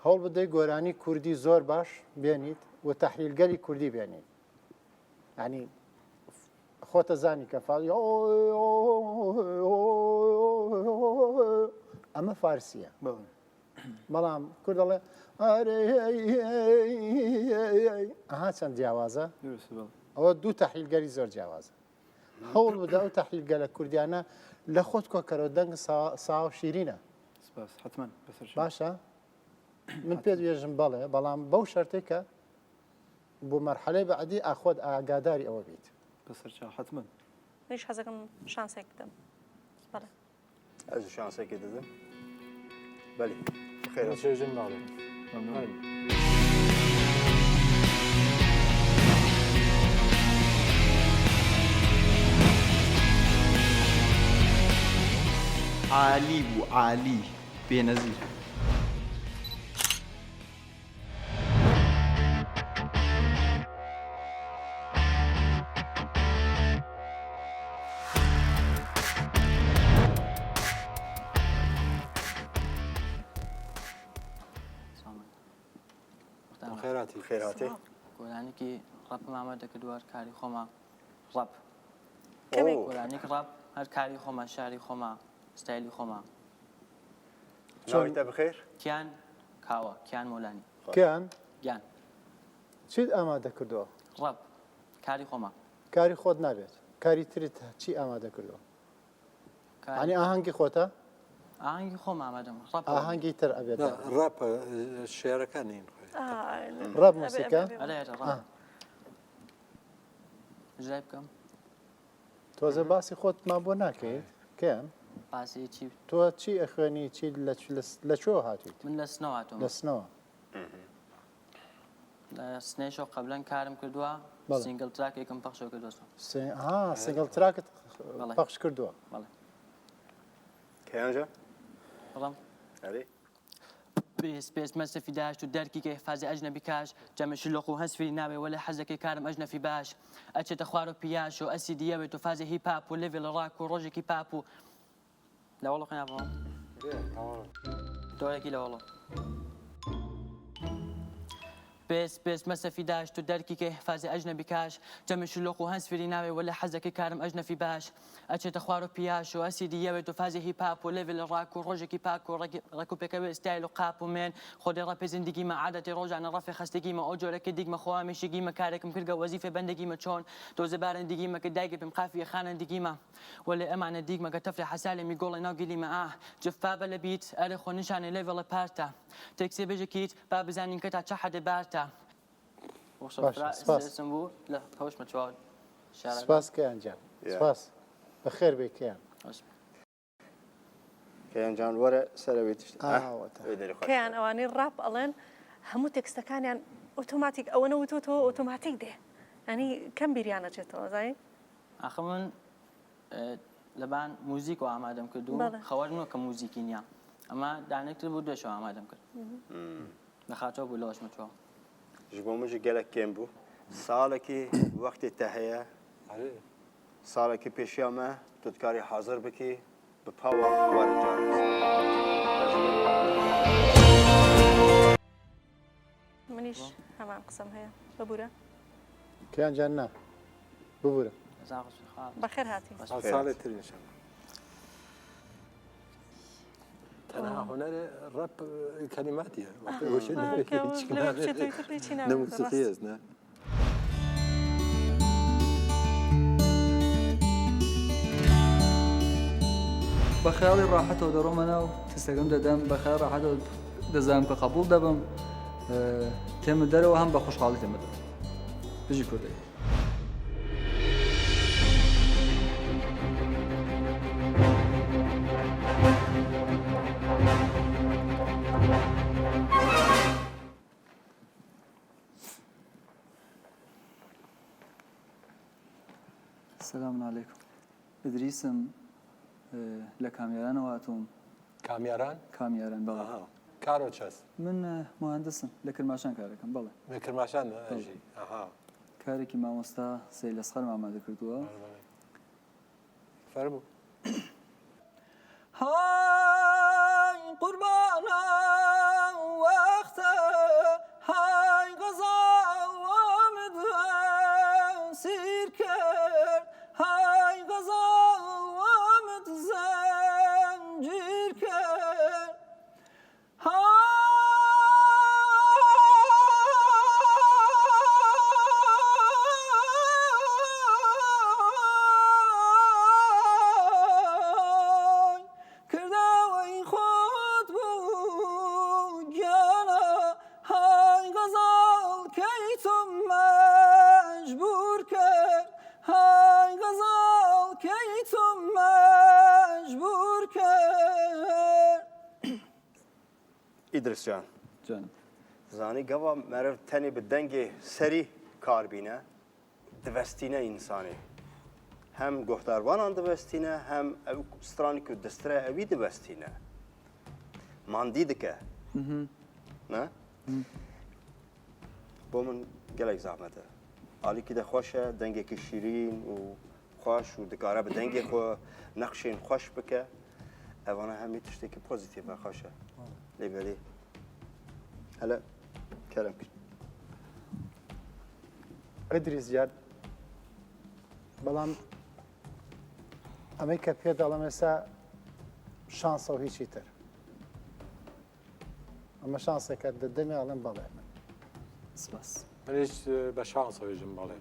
S2: هەوڵ بدەی گۆرانی کوردی زۆر باش بێنیت و تەحلیلگەری کوردی بێنیت ینی خۆتە زانی کە فاڵ ئەمە فارسیە بەڵام کورد دەڵێ ئەها چەند جیاوازە ئەوە دوو تەحلیلگەری زۆر جیاوازە هەوڵ بدە ئەو تەحلیلگەلە کوردیانە لە خۆت کۆکەرەوە دەنگ ساو شیرینە.
S20: سپاس حتمما بەسەر
S2: باشە من پێت وێژم بەڵێ بەڵام بەو شەرتێک کە بۆ مەرحەلەی بەعدی ئاخۆت ئاگاداری ئەوە بیت.
S20: بەسەر چاو حتمما.
S3: منیش حەزەکەم شانسێک بدەم. بەڵێ.
S4: ئەز شانسێکی دەدەم. بەلی.
S8: خێر چێژن ماڵێ.
S20: ممنون.
S21: عالی بوو عالی بێنەزیر.
S8: خێراتی
S4: خێراتی
S22: گۆرانێکی ڕەپم ئامادە کردووە هەر کاری خۆمە ڕەپ
S3: کەمێک
S22: گۆرانێک ڕەپ هەر کاری خۆمە شاری خۆمە ستایلی خۆمە
S4: چۆنیتە بخێر
S22: کیان کاوە کیان مۆلانی
S2: کیان
S22: گیان
S2: چیت ئامادە کردووە؟
S22: ڕەپ کاری خۆمە
S2: کاری خۆت نابێت کاری ترت چی ئامادە کردووە؟ ینی ئاهەنگی خۆتە؟
S22: ئاهەنگی خۆم ئامادەم ڕەپ
S2: ئاهەنگی تر ئەبێت
S8: ڕەپ شێرەکان نین
S2: ڕەپ موسیکا
S22: ئیجرای بکەم
S2: تۆزە باسی خۆتمان بۆ ناکەیت کەیان
S22: باسی چی
S2: تۆ چی ئەخوێنی چی لە کوێوە هاتوویت
S22: من لە سنەوە هاتووم
S2: لە سنەوە
S22: لە سنەیشەوە قەبلەن کارم کردووە single track ێکم پەخشەوە کردووە
S2: ها single track ت پەخش کردووە
S22: بەڵێ
S4: کەیانجا
S22: بەڵام
S4: ئەرێ
S22: پێس پێس مەسرەفی داشت و دەرکی کەی فازی ئەجنەبی کاش جەمە شلۆق و هەسفی ناوێ وەلێ حەزەکەی کارم ئەژنەفی باش ئەچێتە خوارەوە پیاش و ئەسیدی یەوێت و فازی هیپ هاپ و لێڤێڵ ڕاک و ڕۆژێکی پاپ و لەوەڵۆ قەنا بۆ دۆرێکی لەوەڵۆ پێس پێس مەسەفی داشت و دەرکی کەی فازی ئەژنەبی کاش جەمە شلۆق و هەنسفری ناوێ وەلێ حەزەکەی کارم ئەژنەفی باش ئەچێتە خوارو پیاش و ئەسیدی یەوێت و فازی هیپ هاپ و لێڤل ڕاک و ڕۆژێکی پاک و ڕێک و پێکەوێ ستایل و قاپ و مێن خۆدێ ڕەپێ زندگیمە عادەتی ڕۆژانە ڕەفێ خەستگیمە ئەو جۆرە کە دیگمە خۆ هەمیشگیمە کارێکم کردگە وەزیفێ بەندەگیمە چۆن تۆزێ بارندگیمە کە دایکێ پێم قافیە خانەندگیمە وەلێ ئەمانە دیگمە کە تەفرێ حەسالێ می گۆڵێ ناو گلیمە ئاه جفابە لە بیت ئەرێ خۆ نیشانێ لێڤڵێ پارتە تێکسێ بێژە کیت با بزانین کە تا چە حەدێ بارتە
S2: سپاس کەیان جان سپاس بەخێر بێ کەیان
S4: کەیان جان وەرە سەرەوەی تشت
S3: کەیان ئەوانەی ڕاپ ئەڵێن هەموو تێکستەکانیان ئۆتۆماتیک ئەوەنە وتۆتەوە ئۆتۆماتیک دێ ئەنی کەم بیریان ئەچێتەوە زانی
S22: ئاخە من لەبان موزیک و ئامادەم کرد و خەوەر نوە کە موزیکی نییە ئەمە دانێکتر بوو دوێشەوە ئامادەم کرد لە خاتۆ بوو لەوەشمە چۆ
S4: Ji bo min jî gelek kêm bû. Salekî wextê te heye. Salekî pêşiya me tu dikarî hazir bikî bi pawa were carek.
S3: منیش هەمان قسەم هەیە ببورە.
S2: کیان جان نا ببورە.
S3: بەخێر هاتی.
S8: ساڵێ تر ان شاء الله. تەنها هونەر ڕەپ کەلیماتیە نە موسیقیەس نە.
S20: بە خەیاڵی ڕاحەتەوە دەڕۆمە ناو تستەکەم دەدەم بە خەیاڵ ڕاحەتەوە دەزانم کە قبوڵ دەبم تێمە دەرەوە هەم بە خۆشحاڵی تێمە دەرەوە بژی کوردی. سلام علیکم ئیدریسم لە کامیارانەوە هاتووم.
S8: کامیاران؟
S20: کامیاران بەڵێ.
S8: ئەها کارۆ چەس؟
S20: من موهەندسم لە کرماشان کارەکەم بەڵێ.
S8: لە کرماشان ئەژی ئەها.
S20: کارێکی مامۆستا سەید ئەسغەرم ئامادە کردووە.
S8: فەرموو.
S14: های قوربانم وەختە های غەزاڵامت سیر کرد های غەزاڵامت زەنجیر کرد
S4: ئیدریس جان. Zanî gava meriv tenê bi dengê serî kar bîne, divestîne însanê. Hem guhdarvanan divestîne, hem ew stranî ku distire ewî divestîne. Mandî dike. Ne? Bo min gelek zehmet e. Alîkî de xweş e, dengekî şîrîn û xweş û dikare bi dengê xwe neqşên xweş bike. Evana hemî tiştekî pozîtîf e, xweş e. Lê belê hele kerem kir.
S2: ئیدریس گیان بەڵام ئەمەی کە پێ دەڵێم ئێستا شانسە و هیچی تر ئەمە شانسێکە دەدەمێ ئەڵێم بەڵێ من
S16: سپاس.
S8: منیش بە شانسەوە ژم بەڵێ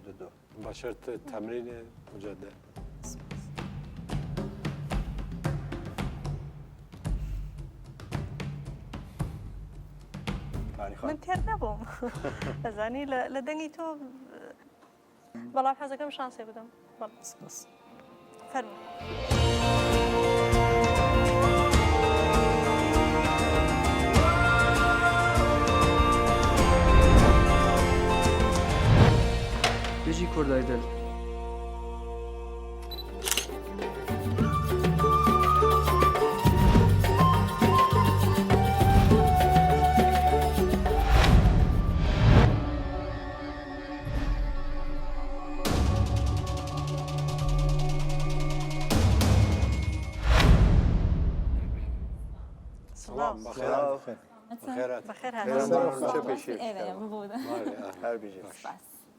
S8: بە شەرت تەمرین مجدد.
S3: من تێر نەبووم ئەزانی لە دەنگی تۆ بەڵام حەزەکەم شانسێ بدەم
S17: سپاس.
S3: فەرموو.
S20: بژی کوردای دل.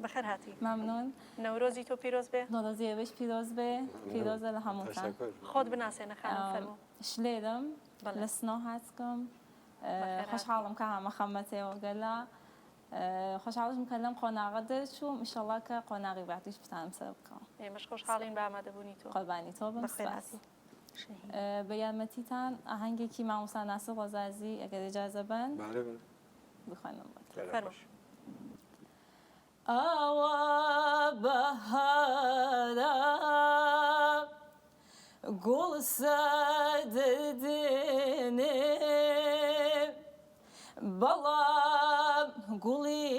S3: بەخێر هاتی.
S6: ممنون.
S3: نەورۆزی تۆ پیرۆز بێ.
S6: نەورۆزی ئێوەش پیرۆز بێ. پیرۆزە لە هەمووتان.
S3: خۆت بناسێنە خانم فەرموو.
S6: شلێرم لە سنۆ هاتکم. خۆشحاڵم کە هامە خەمەتێوە گەلا. خۆشحاڵشم کە لەم قۆناغە دەرچووم ئیشەڵا کە قۆناغی باتیش بتانم سەر بکەم.
S3: ئێمەش خۆشحاڵین بە ئامادەبوونی تۆ.
S6: قوربانی تۆ بم.
S3: بەخێر هاتی.
S6: بە یارمەتیتان ئاهەنگێکی مامۆستا ناسر ڕەزازی ئەگەر ئیجازە بەن بخوێنم بۆتان.
S3: فەرموو.
S6: ئاوا بەهارە گوڵ سەردێنێ بەڵام گوڵی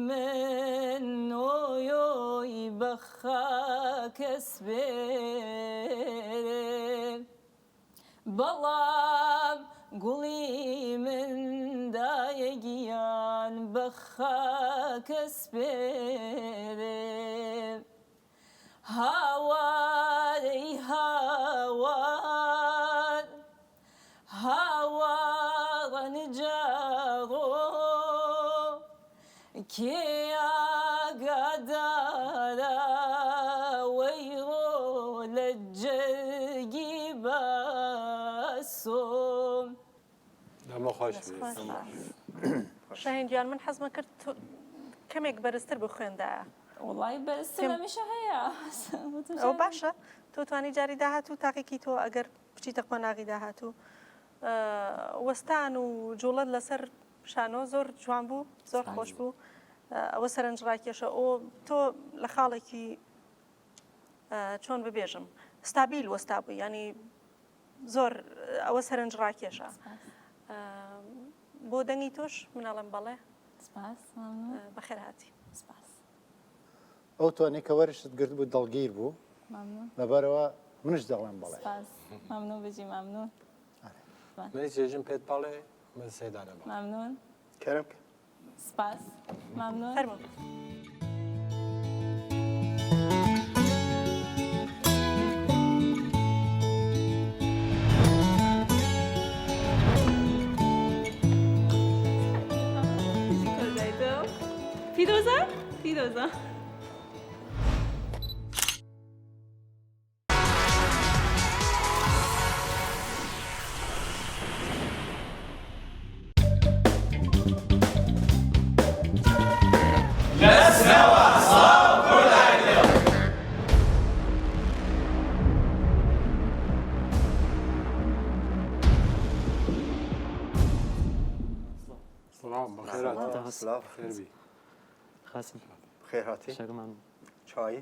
S6: من ئۆیۆی بە خاکە سپێرێ بەڵام گوڵی من دایە گیان بە خاکە سپێرێ هاوار ئەی هاوار هاوار نجاڕۆ کێ ئاگادارە وەی ڕۆ لە جەرگی باسۆ.
S8: دەمە خۆش
S3: شاهین گیان من حەزمە کرد کەمێک بەرزتر بخوێندایە.
S6: وڵی بەرزتر هەمیشە هەیە.
S3: ئەو باشە تۆ توانی جاری داهاتوو تاقیکی تۆ ئەگەر بچیتە قۆناغی داهاتوو وەستان و جوڵەت لەسەر شانۆ زۆر جوان بوو زۆر خۆش بوو ئەوە سەرنج ڕاکێشە ئۆ تۆ لە خاڵێکی چۆن ببێژم ستابیل وەستا بوو ینی زۆر ئەوە سەرنج ڕاکێشە بۆ دەنگی تۆش مناڵم بەڵێ بەخێر هاتی.
S2: ئەو تۆنەی کە وەرشت گرت بوو دڵگیر بوو لەبەرەوە منش دەڵێم بەڵێ.
S6: ممنون بژی ممنون.
S8: منیش جێژم پێت بەڵێ من سێدانە بەڵێ.
S6: ممنون.
S4: کەرم کە.
S6: سپاس ممنون.
S3: فەرموو.
S6: پیرۆزە پیرۆزە.
S19: لە سنەوە سڵاو کورد ئایدڵ.
S8: سڵاو بەخێر هاتی.
S4: سڵاو.
S8: خێر بی.
S7: خاسی.
S4: بەخێر هاتی.
S7: تشکر ممنون.
S4: چای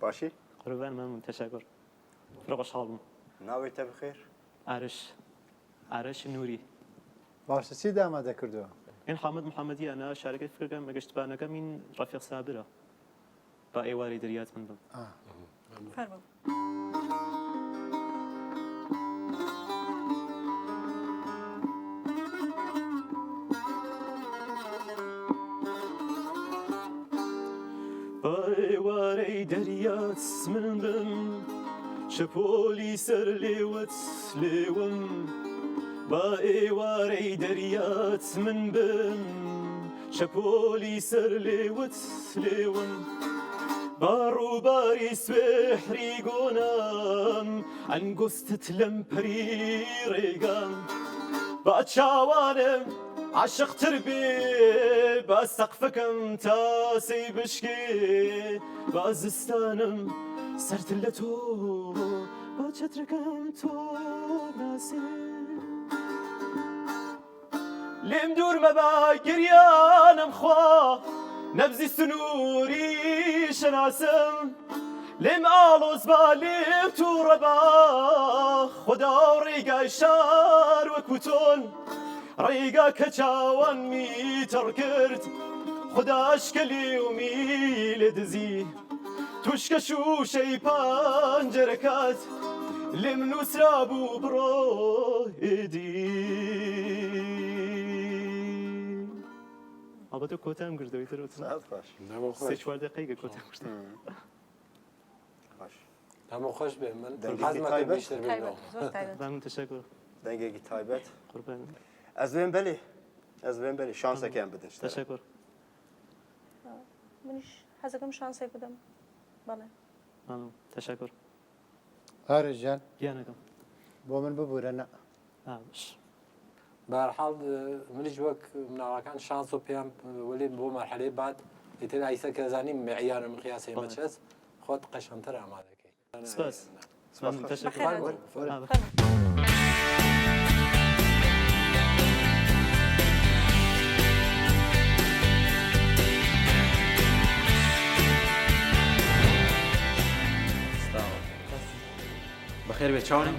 S4: باشی؟
S7: قوربان ممنون تشکر. فرە خۆشحاڵ بووم.
S4: ناوی تە بخێر؟
S7: ئارش. ئارش نوری.
S2: باشە چیت ئامادە کردووە؟
S7: این حامد محەمەدیانە شارەکەی فکرەکەم ئەگەر شتبا نەکەم این ڕەفیق سابرە با ئێوارەی دەریات من بم.
S3: فەرموو.
S7: با ئێوارەی دەریات من بم شەپۆلی سەر لێوت لێوم با ئێوارەی دەریات من بم شەپۆلی سەر لێوت لێوم با ڕووباری سوێحری گۆنام ئەنگوستت لەم پەری ڕێگام با چاوانم عاشقتر بێ با سەقفەکەم تاسەی بشکێ با زستانم سەرتر لە تۆ با چەترەکەم تۆ ناسێ لێم دوور مەبە گریانم خوا نەبزی سنووری شەناسم لێم ئاڵۆز با لێم تووڕە با خدا و ڕێگای شار وەکو تۆن ڕێگا کە چاوانمی تەڕ کرد خوداش کە لێومی لێ دزی توشکە شووشەی پەنجەرەکەت لێم نووسرابوو بڕۆ ئێدی. ئەڵبەتە کۆتام گردەوەی تر سێ چوار دقەیگە کۆتام گرتەوە.
S8: باش هەموو خۆش بێ من حەزمەکە بیشتر بینەوە.
S7: ممنون تشکر.
S4: دەنگێکی تایبەت
S7: قوربان.
S4: ئەز بێم بەلێ ئەز بێم بەلێ شانسەکەیان بدەن.
S7: تشکر.
S3: منیش حەزەکەم شانسێک بدەم بەڵێ.
S7: ممنون تشکر.
S2: هارش گیان
S7: گیانەکەم
S2: بۆ من ببورە نا.
S7: باش.
S8: بەهەرحاڵ منیش وەک مناڵەکان شانس و پێیان وەلی بۆ مەرحەلەی بعد ئیتر ئایسە کە زانیم معیار و مقیاسی ئێمە چەس خۆت قەشەنگتر ئامادەکەی.
S7: سپاس.
S4: سپاس.
S7: تشکر.
S5: بەخێر بێ چاونی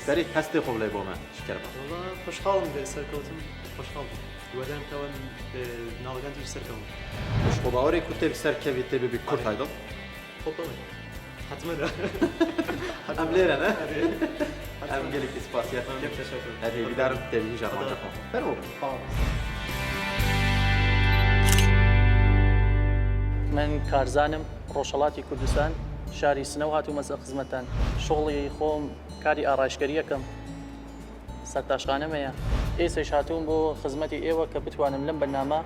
S5: سەری هەستی خۆ بڵێ بۆ من شکر بە
S7: خۆشحاڵم بێ سەرکەوتم خۆشحاڵ بووم هیوادارم کەەوە مناڵەکان تیش سەرکەون
S5: خۆ باوەڕی کورتێ سەر کەوی تێ ببی کورت هایدڵ
S7: خۆ بڵێ حتمما
S5: ئەم لێرە نە ئەم گەلێکی سپاسیات هەر هێویدارم تێبینی ژاڕمانجە خۆم فەرموو
S12: من کارزانم ڕۆژهەڵاتی کوردستان شاری سنە و هاتوومەسە خزمەتتان شوغڵی خۆم کاری ئارایشگەریەکەم سەرتاشخانەم هەیە ئێسەیش هاتووم بۆ خزمەتی ئێوە کە بتوانم لەم بەرنامە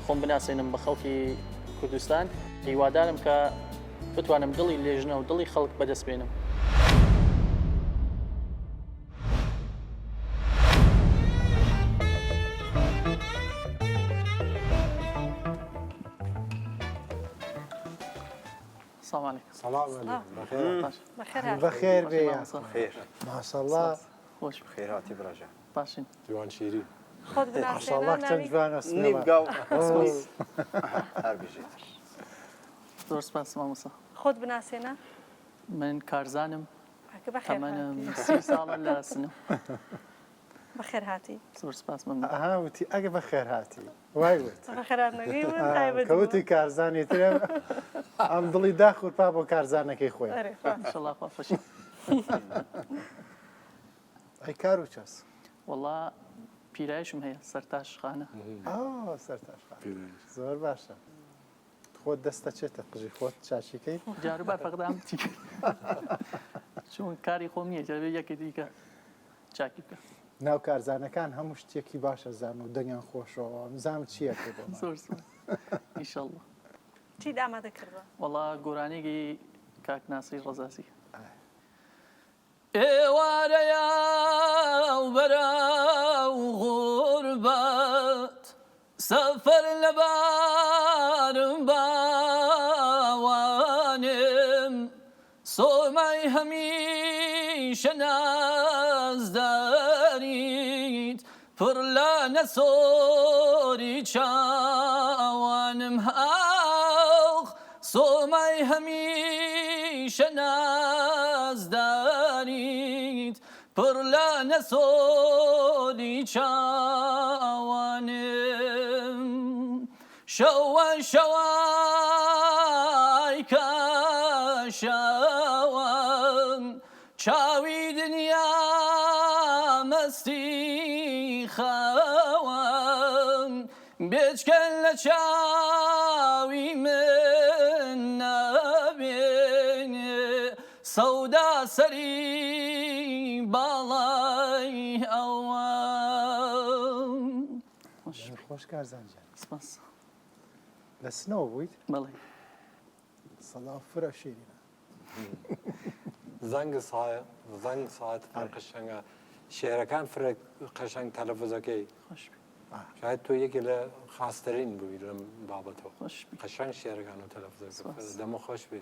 S12: خۆم بناسێنم بە خەڵکی کوردستان هیوادارم کە بتوانم دڵی لێژنە و دڵی خەڵک بەدەست بێنم. سلام علیکم.
S8: سلام علیکم. بەخێر
S2: بەخێر بێ ماشەڵڵا
S12: خۆش
S4: خێر هاتی براجان.
S12: باشین.
S8: جوان شیرین.
S3: خۆت بناسێنە
S2: ماشەڵڵا چەند جوانە
S4: نیو گاو هەر بژیت.
S12: زۆر سپاس مامۆستا.
S3: خۆت بناسێنە.
S12: من کارزانم تەمەنم 30 ساڵە لە سنە.
S3: بەخێر هاتی.
S12: زۆر سپاس مەمنون.
S2: ئەها وتی ئەگە بەخێر هاتی وای وت.
S3: بەخێرهاتنەکەی من تایبەت
S2: کە وتی کارزانی ترە ئەم دڵی داخورپا بۆ کارزانەکەی خۆی.
S3: ئەرێ خوا.
S12: ئینشەڵا خوا خۆشی.
S2: ئەی کار و چەس؟
S12: وەڵا پیرایشم هەیە سەرتاشخانە.
S2: ئا سەرتاشخانە زۆر باشە. خۆت دەست دەچێتە قژی خۆت چاچیکەی؟
S12: جاروبار فەقدام چون کاری خۆم نییە دەبێت یەکێ دیکە چاکی بکە.
S2: ناو کارزانەکان هەموو شتێکی باشە زان و دەنگیان خۆشەوە زام چییە بۆ
S12: زۆر سپاس ئینشەڵڵا.
S3: چیت ئامادە کردووە؟
S12: وەڵا گۆرانیی کاک ناسری ڕەزازی. ئێوارەیە و بەرەو غوربەت سەفەر لە بارم باوانم سۆمای هەمیشە نازداریت پڕ لە نەسۆری چاوانم ئاخ سۆمای هەمیشە نازداریت.
S14: پڕ لە نەسۆری چاوانم شەوە شەوای کە شەوەم چاوی دنیا مەستی خەوەم بێچکەن لە چاوی من نابێ سەودا سەری باڵای ئەوە.
S2: خۆش کارزان گیان.
S12: سپاس.
S2: لە سنەوە بوویت؟
S12: بەڵێ.
S2: سەڵاو فرە شیرینە.
S8: زەنگ سایە زەنگ ساعت فرە قەشەنگە شێرەکان فرە قەشەنگ تەلەفزەکەی شاید تۆ یەکێ لە خاسترین بووی لەم بابەتەوە قەشەنگ شێرەکان و تەلەفزەکە دەمە خۆش بێ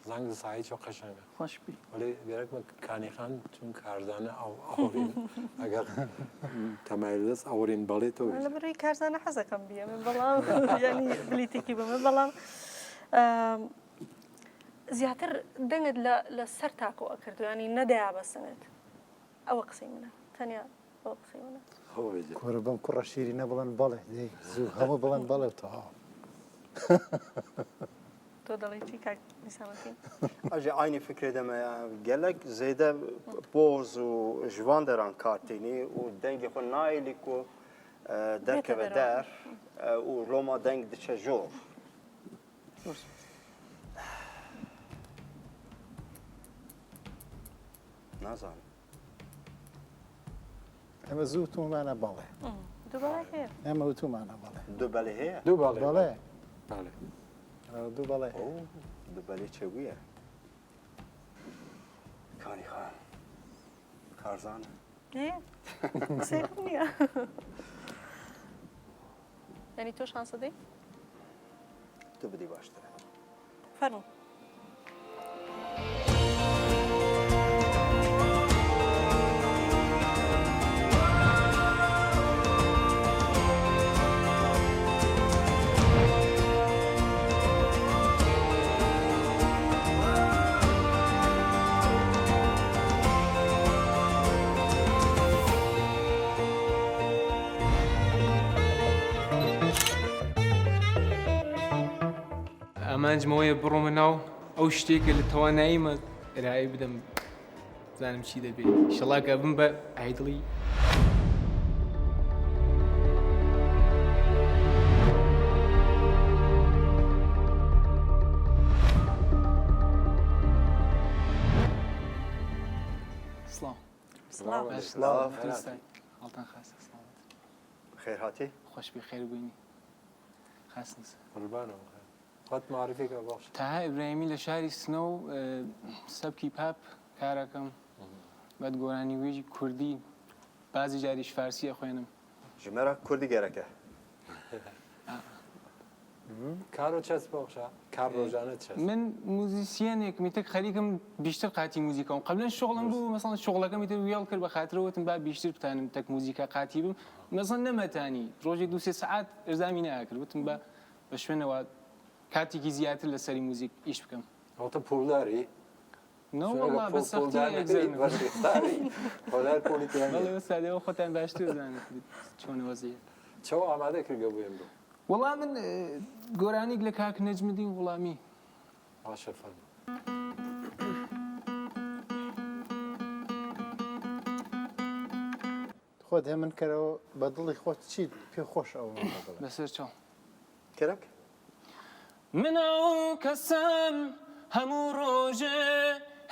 S8: زەنگ سایی چۆ قەشەنگە
S12: خۆش بی
S8: وەلی گەرەکمە کانیخان چون کارزانە ئەو ئەورین ئەگەر تەمایل دەست ئەورین بەڵێ تۆ
S3: لە بەروی کارزانە حەزەکەم بیە من بەڵام ینی بلیتێکی بە من بەڵام زیاتر دەنگت لە سەر تاکۆ ئەکرد ینی نەدەیا بەسنت ئەوە قسەی منە تەنیا ئەوە قسەی منە.
S2: کورە بەم کوڕە شیرینە بڵێن بەڵێ دەی زوو هەموو بڵێن بەڵێ و تەواو.
S3: تۆ دەڵێی چی کاک نیسامەدین؟
S4: ئەژێ عینی فکرێ دەمە gelek zêde poz û ji van deran kar tînî û dengê xwe nayêlî ku derkeve der û loma deng diçe jor. نازانم.
S2: ئێمە زوو وتومانە بەڵێ.
S3: دوو بەڵێ هەیە.
S2: ئێمە وتومانە بەڵێ.
S4: دوو بەڵێ هەیە؟
S8: دوو بەڵێ.
S2: بەڵێ.
S8: بەڵێ.
S2: دوو بەڵێ.
S4: دوو بەڵێ چێ بوویە؟ کانی خان. کارزانە.
S3: قسەیەکم نییە. یعنی تۆ شانسە دەی؟
S4: تۆ بدەی باشترە.
S3: فەرموو.
S9: ئامانجم ئەوەیە بڕۆمە ناو ئەو شتێک کە لە تەواناییمە ئرائەی بدەم بزانم چی دەبێ ئیشەڵا کە بم بە ئایدڵی سڵاو
S3: سڵاو.
S4: سڵاو.
S9: حاڵتان خاسە سڵامەت
S4: خێر هاتی
S9: خۆش بی خێر بووینی خاس نیسە
S8: قوربانم خۆت معرفی کە بەخش.
S9: تەها ئیبراهیمی لە شاری سنە و سەبکی پاپ کارەکەم بەد گۆرانیویی کوردی بازی جاریش فارسی ئەخوێنم.
S4: ژمارە کوردی گەرەکە.
S8: کارۆ چەس بەخشە کار ڕۆژانە چەس؟
S9: من موزیسیەنێکم ئیتر خەریکم بیشتر قاتی موزیکەم قبلەن شغڵم بوو مەسەڵەن شغڵەکەم ئیتر وێڵ کرد بە خاترەوە وتم با بیشتر بتانم تەک موزیکا قاتی بم مەسەڵەن نەمەتانی ڕۆژێ دوو سێ سەعات ئرزامی ناکرد وتم با بە شوێنەوە کاتێکی زیاتر لەسەری موزیک ئیش بکەم.
S8: ئەوتە پوڵداری؟
S9: نەوەڵا بە سەختی بەڵێ ئوستاد ئێوە خۆتان باشتر زانن چۆنە وەزعیەت.
S8: چەوە ئامادە کردگە بۆ ئێمڕۆ؟
S9: وەڵا من گۆرانیک لە کاک نەجمدین غوڵامی.
S8: باشە فەرموو.
S2: خۆت هێمن کەرەوە بە دڵی خۆت چیت پێ خۆشە ئەوەمان بە بڵێ.
S9: بەسەر چاو.
S4: کەرەک.
S9: من ئەو کەسەم هەموو ڕۆژێ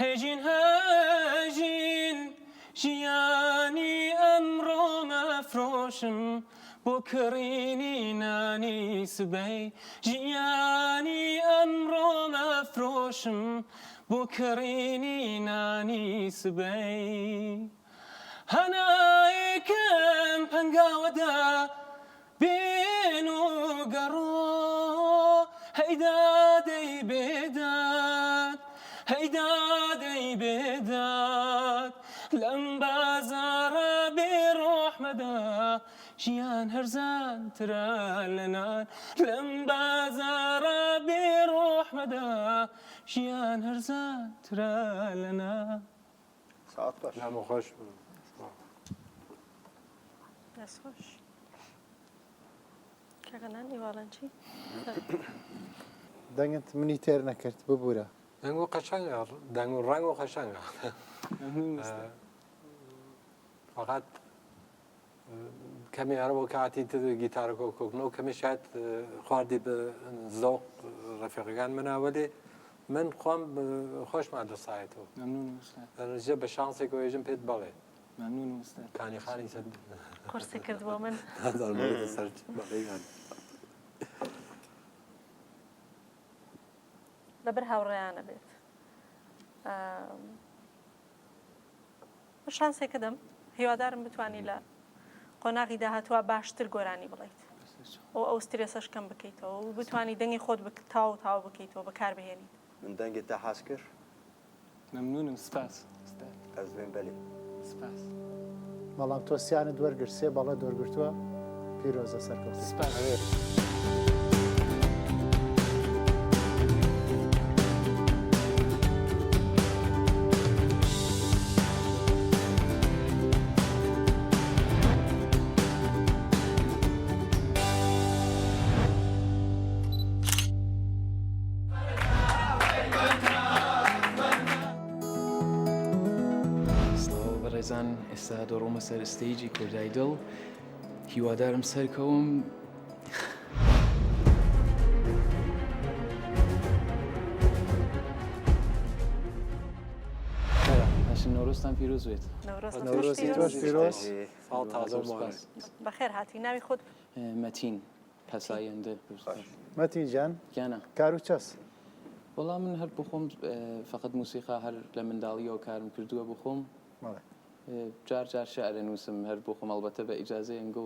S9: هێژین هەژین ژیانی ئەمڕۆ مەفرۆشم بۆ کڕینی نانی سبەی ژیانی ئەمڕۆ مەفرۆشم بۆ کڕینی نانی سبەی هەنایەکم پەنگاوەدا بێن و گەڕۆ هەی دادەی بێداد هەی دادەی بێداد لەم بازاڕە بێ ڕۆحمەدا ژیان هەرزانترە لە نان لەم بازاڕە بێ ڕۆحمەدا ژیان هەرزانترە لە نان.
S4: ساعت خۆش.
S8: نامە خۆش بوو.
S3: دەست خۆش. کاک عەدنان ئیواڵەن چی؟
S2: دەنگت منی تێر نەکرد ببورە.
S8: دەنگ و قەشەنگە دەنگ و ڕەنگ و قەشەنگە فقط کەمی هەر بۆ کاتی تر گیتارەکە کۆکنەوە کەمی شاید خواردی بە زەوق ڕەفیقەکان منە وەلێ من خۆم خۆشمان دەسایەتەوە ژە بە شانسێک وێژم پێت بەڵێ
S11: ممنونم استاد
S8: کانی خانی سەر
S3: قورسی کرد بۆ من
S8: سەر بەڵێ
S3: لەبەر هاوڕێیانە بێت شانسێکە دەم هیوادارم بتانی لە قۆناغی داهاتوە باشتر گۆرانی بڵیت ئەو ئەو سترێسەش کەم بکەیتەوە و بتانی دەنگی خۆت تاو تاو بکەیتەوە بەکار بهێنیت
S4: من دەنگت تا حاز کرد
S11: ممنونم سپاس
S4: ئەز بێم بەلێ.
S11: سپاس.
S2: بەڵام تۆ سیانت وەرگرت سێ بەڵێت وەرگرتووە پیرۆزە سەرکەوتوو.
S11: سپاس.
S13: سڵاو بەڕێزان ئێستا دەڕۆمە سەر stage ی کورد ئایدڵ هیوادارم سەرکەوم نەورۆزتان پیرۆز بێت
S2: نەورۆزی تۆش پیرۆز
S8: ساڵ تازە
S3: بەخێر هاتی ناوی خۆت
S13: مەتین پەسایەندە
S2: مەتین جان
S13: گیانە
S2: کار و چەس؟
S13: وەڵا من هەر بخۆم فقط موسیقا هەر لە منداڵیەوە کارم کردووە بخۆم جار جار شعر نووسم هەر بۆ خۆم ئەڵبەتە بە ئیجازەی ئەنگۆ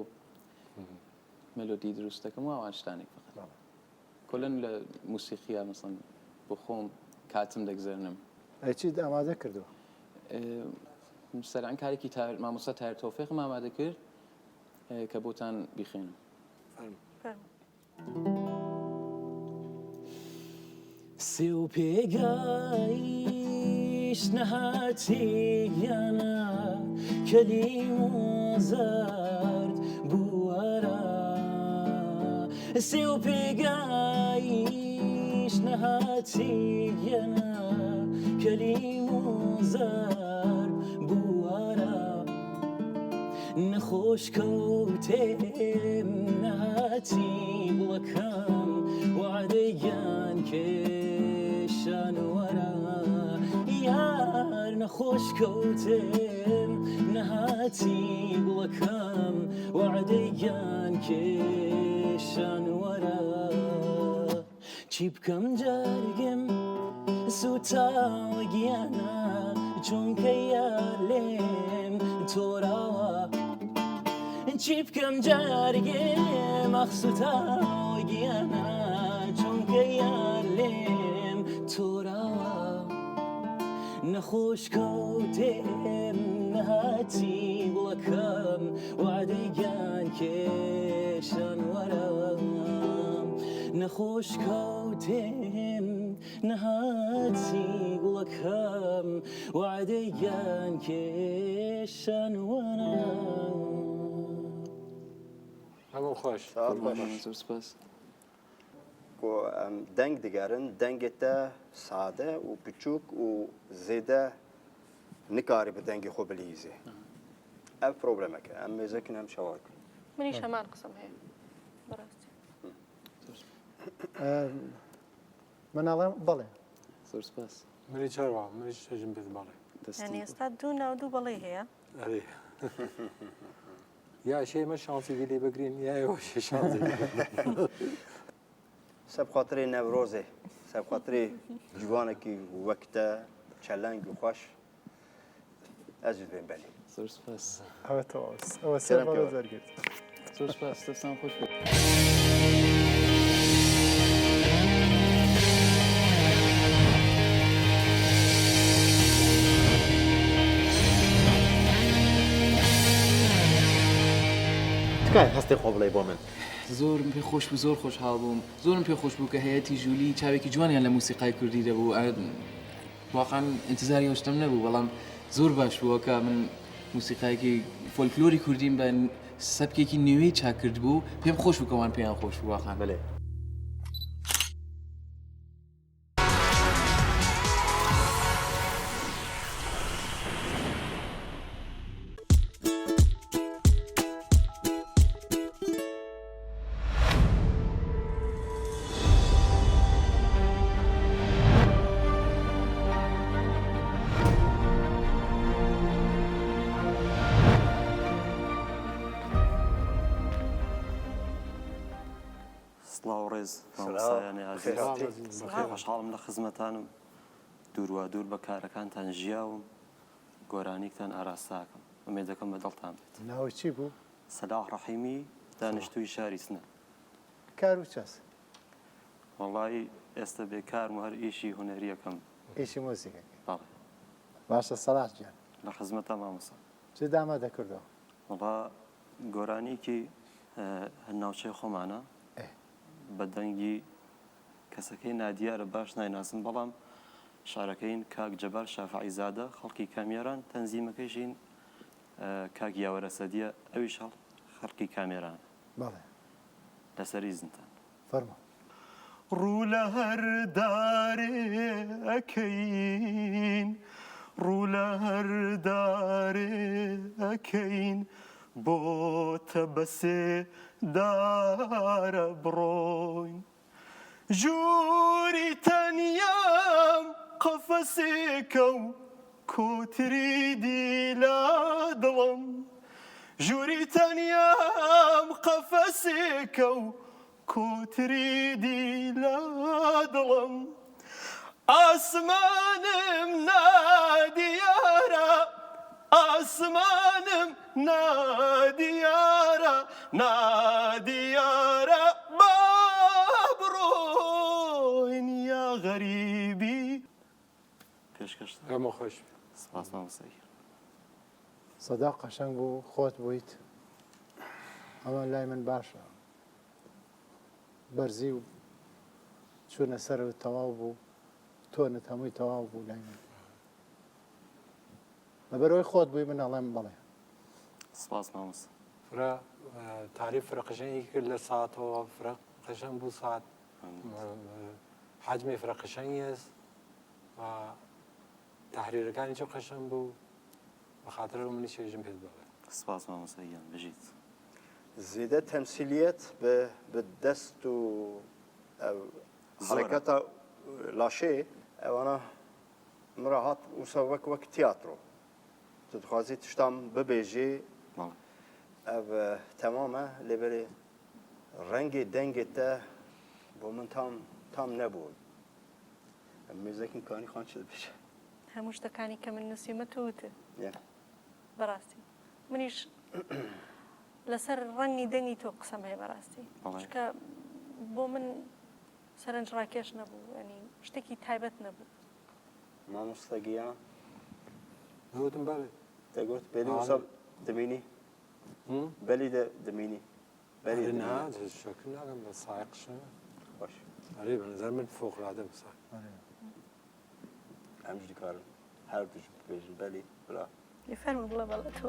S13: مێلۆدی دروست دەکەم واوان شتانێک فقط کۆلەن لە موسیقیا مەسەن بۆ خۆم کاتم دەگزەرنم.
S2: ئەی چیت ئامادە کردووە؟
S13: سەران کارێکی مامۆستا تایر تۆفیقم ئامادە کرد کە بۆتان بیخوێنم. سێ و پێگایش نەهاتی گیانە کەلیم و زەرد بووەرە سێ و پێگایش نەهاتی گیانە کەلیم و زەرد بووەرە نەخۆش کەوتێم نەهاتی گوڵەکەم وعدەی گیان کێشان وەرە یار نەخۆش کەوتێم نەهاتی گوڵەکەم وعدەی گیان کێشان وەرە چی بکەم جەرگم سوتاوە گیانە چونکە یار لێم تۆراوە چی بکەم جەرگم ئاخ سوتاوە گیانە چونکە یار لێم تۆراوە نەخۆش کەوتێم نەهاتی گوڵەکەم وعدەی گیان کێشان وەرە نەخۆش کەوتێم نەهاتی گوڵەکەم وعدەی گیان کێشان وەرە.
S8: هەموو خۆش.
S13: زۆر سپاس.
S4: کو em deng digerin dengê te sade û piçûk û zêde nikarî bi dengê xwe bilîzê. Ev problemek e. Em mêzekin em şewa dikin.
S3: منیش هەمان قسەم هەیە بەڕاستی.
S2: من ئەڵێم بەڵێ.
S13: زۆر سپاس.
S8: منیش هەروا منیش ئێژم پێت بەڵێ.
S3: یانی ئێستا دوو ناو دوو بەڵێی هەیە.
S8: ئەرێ. یا شێ ئێمە شانسێکی لێ بگرین یا ئێوە شێ شانسێکی لێ بگرن.
S4: سەب خاترê Newrozê، سەب خاترê ciwanekî wek te çeleng û xweş ez jî dibêm belê.
S13: زۆر سپاس.
S2: ئەوە تەواو ئەوە سێ بەڵێ وەرگرت.
S13: زۆر سپاس دەستان خۆش بێت.
S5: تکایە هەستی خۆ بڵێ بۆ من.
S13: زۆرم پێ خۆش بوو زۆر خۆشحاڵ بووم زۆرم پێ خۆش بوو کە هەیەتی ژوولی چاوێکی جوانیان لە موسیقای کوردی دەبوو واقعا ئینتزاری ئەو شتەم نەبوو بەڵام زۆر باش بووە کە من موسیقایەکی فۆلکلۆری کوردیم بە سەبکێکی نوێی چاک کردبوو پێم خۆش بوو کە وان پێیان خۆش بوو واقعا.
S5: بەلێ. سڵاو ڕێز مامۆستایانی ئازیز خۆشحاڵم لە خزمەتانم دوور وا دوور بە کارەکانتان ژیاوم گۆرانیکتان ئاراستاکەم ئومێدەکەم بە دڵتان بێت.
S2: ناوت چی بوو؟
S7: سەلاح ڕەحیمی دانیشتووی شاری سنە.
S2: کار و چەس؟
S7: وەڵایی ئێستە بێ کارم و هەر ئیشی هونەری ئەکەم.
S2: ئیشی مۆزیک ئەکەی؟
S7: بەڵێ.
S2: باشە سەلاح گیان.
S7: لە خزمەتام مامۆستا.
S2: چت ئامادە کردووە؟
S7: وەڵا گۆرانیەکی هەر ناوچەی خۆمانە بە دەنگی کەسەکەی نادیارە باش نایناسم بەڵام شعرەکەین کاک جەبار شافعی زادە خەڵکی کامیاران تەنزیمەکەیشین کاک یاوەر ئەسەدیە ئەویش خەڵکی کامێرانە.
S2: بەڵێ.
S7: لەسەر ئیزنتان.
S2: فەرموو.
S7: ڕوو لە هەر دارێ ئەکەین ڕوو لە هەر دارێ ئەکەین بۆتە بەسێ دارە بڕۆین. ژووری تەنیام قەفەسێکە و کۆتری دی لە دڵم ژووری تەنیام قەفەسێکە و کۆتری دی لە دڵم ئاسمانم نادیارە ئاسمانم نادیارە نادیارە با بڕۆین یا غەریبی. پێشکەشتان.
S8: دەمت خۆش بێ.
S7: سپاس مامۆستا گیان.
S2: سەدا قەشەنگ بوو خۆت بوویت ئەمە لای من باشە بەرزی و چوونە سەرەوە تەواو بوو تۆنت هەمووی تەواو بوو لای من لەبەرئەوەی خۆت بووی من ئەڵێم بەڵێ.
S7: سپاس مامۆستا.
S8: فرە تاریف فرە قەشەنگی کرد لە ساتەوە فرە قەشەنگ بوو سات حجمی فرە قەشەنگی هەست و تحریرەکانی چۆ قەشەنگ بوو بە خاترەوە منی چێژم پێت بەڵێ.
S7: سپاس مامۆستا گیان بژیت.
S4: زێدە تەمسیلیەت بە بە دەست و حەرەکەتە لاشێ ئەوانە من را هات وسا وەک وەک تیاترۆ تو دخوازی تشتام ببێژی ئەv تەمامە لێ بەرێ ڕەنگی دەنگێ تە بۆ من تام تام نەبوو مێزەکم کانی خان چ دەبێژە
S3: هەموو شتەکانی کە من نووسیومە تۆ وتت بەڕاستی منیش لەسەر ڕەنگی دەنگی تۆ قسەم هەیە بەڕاستی چونکە بۆ من سەرنج ڕاکێش نەبوو ینی شتێکی تایبەت نەبوو.
S4: مامۆستا گیان.
S8: من وتم بەڵێ.
S4: دەگوت بەلی وسا دەبینی؟ بەلی دەبینی؟ بەلی
S8: نا شەکر ناکەم بە سایق شەمە.
S4: باش.
S8: ئەرێ بە نظر من فوق العادە بوو سایق.
S4: ئەمش دکارم هەردووش ببێژن بەلی بلا.
S3: فەرموو بڵێ بەڵێ تۆ.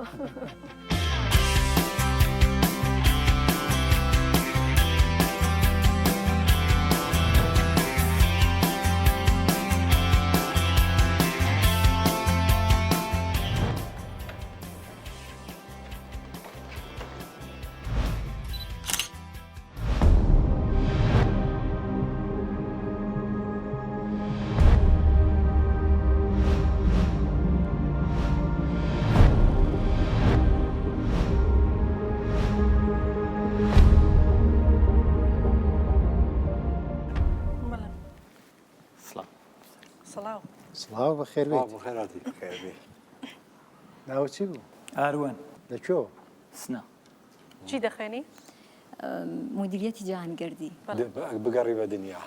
S3: سڵاو.
S2: سڵاو بەخێر بێیت.
S8: بەخێرهاتی.
S2: ناوت چی بوو؟
S15: ئاروەن.
S2: لە کوێوە؟
S15: سنە.
S3: چی دەخوێنی؟
S18: مدیریەتی جیهانگەردی.
S8: بگەڕی بە دنیا.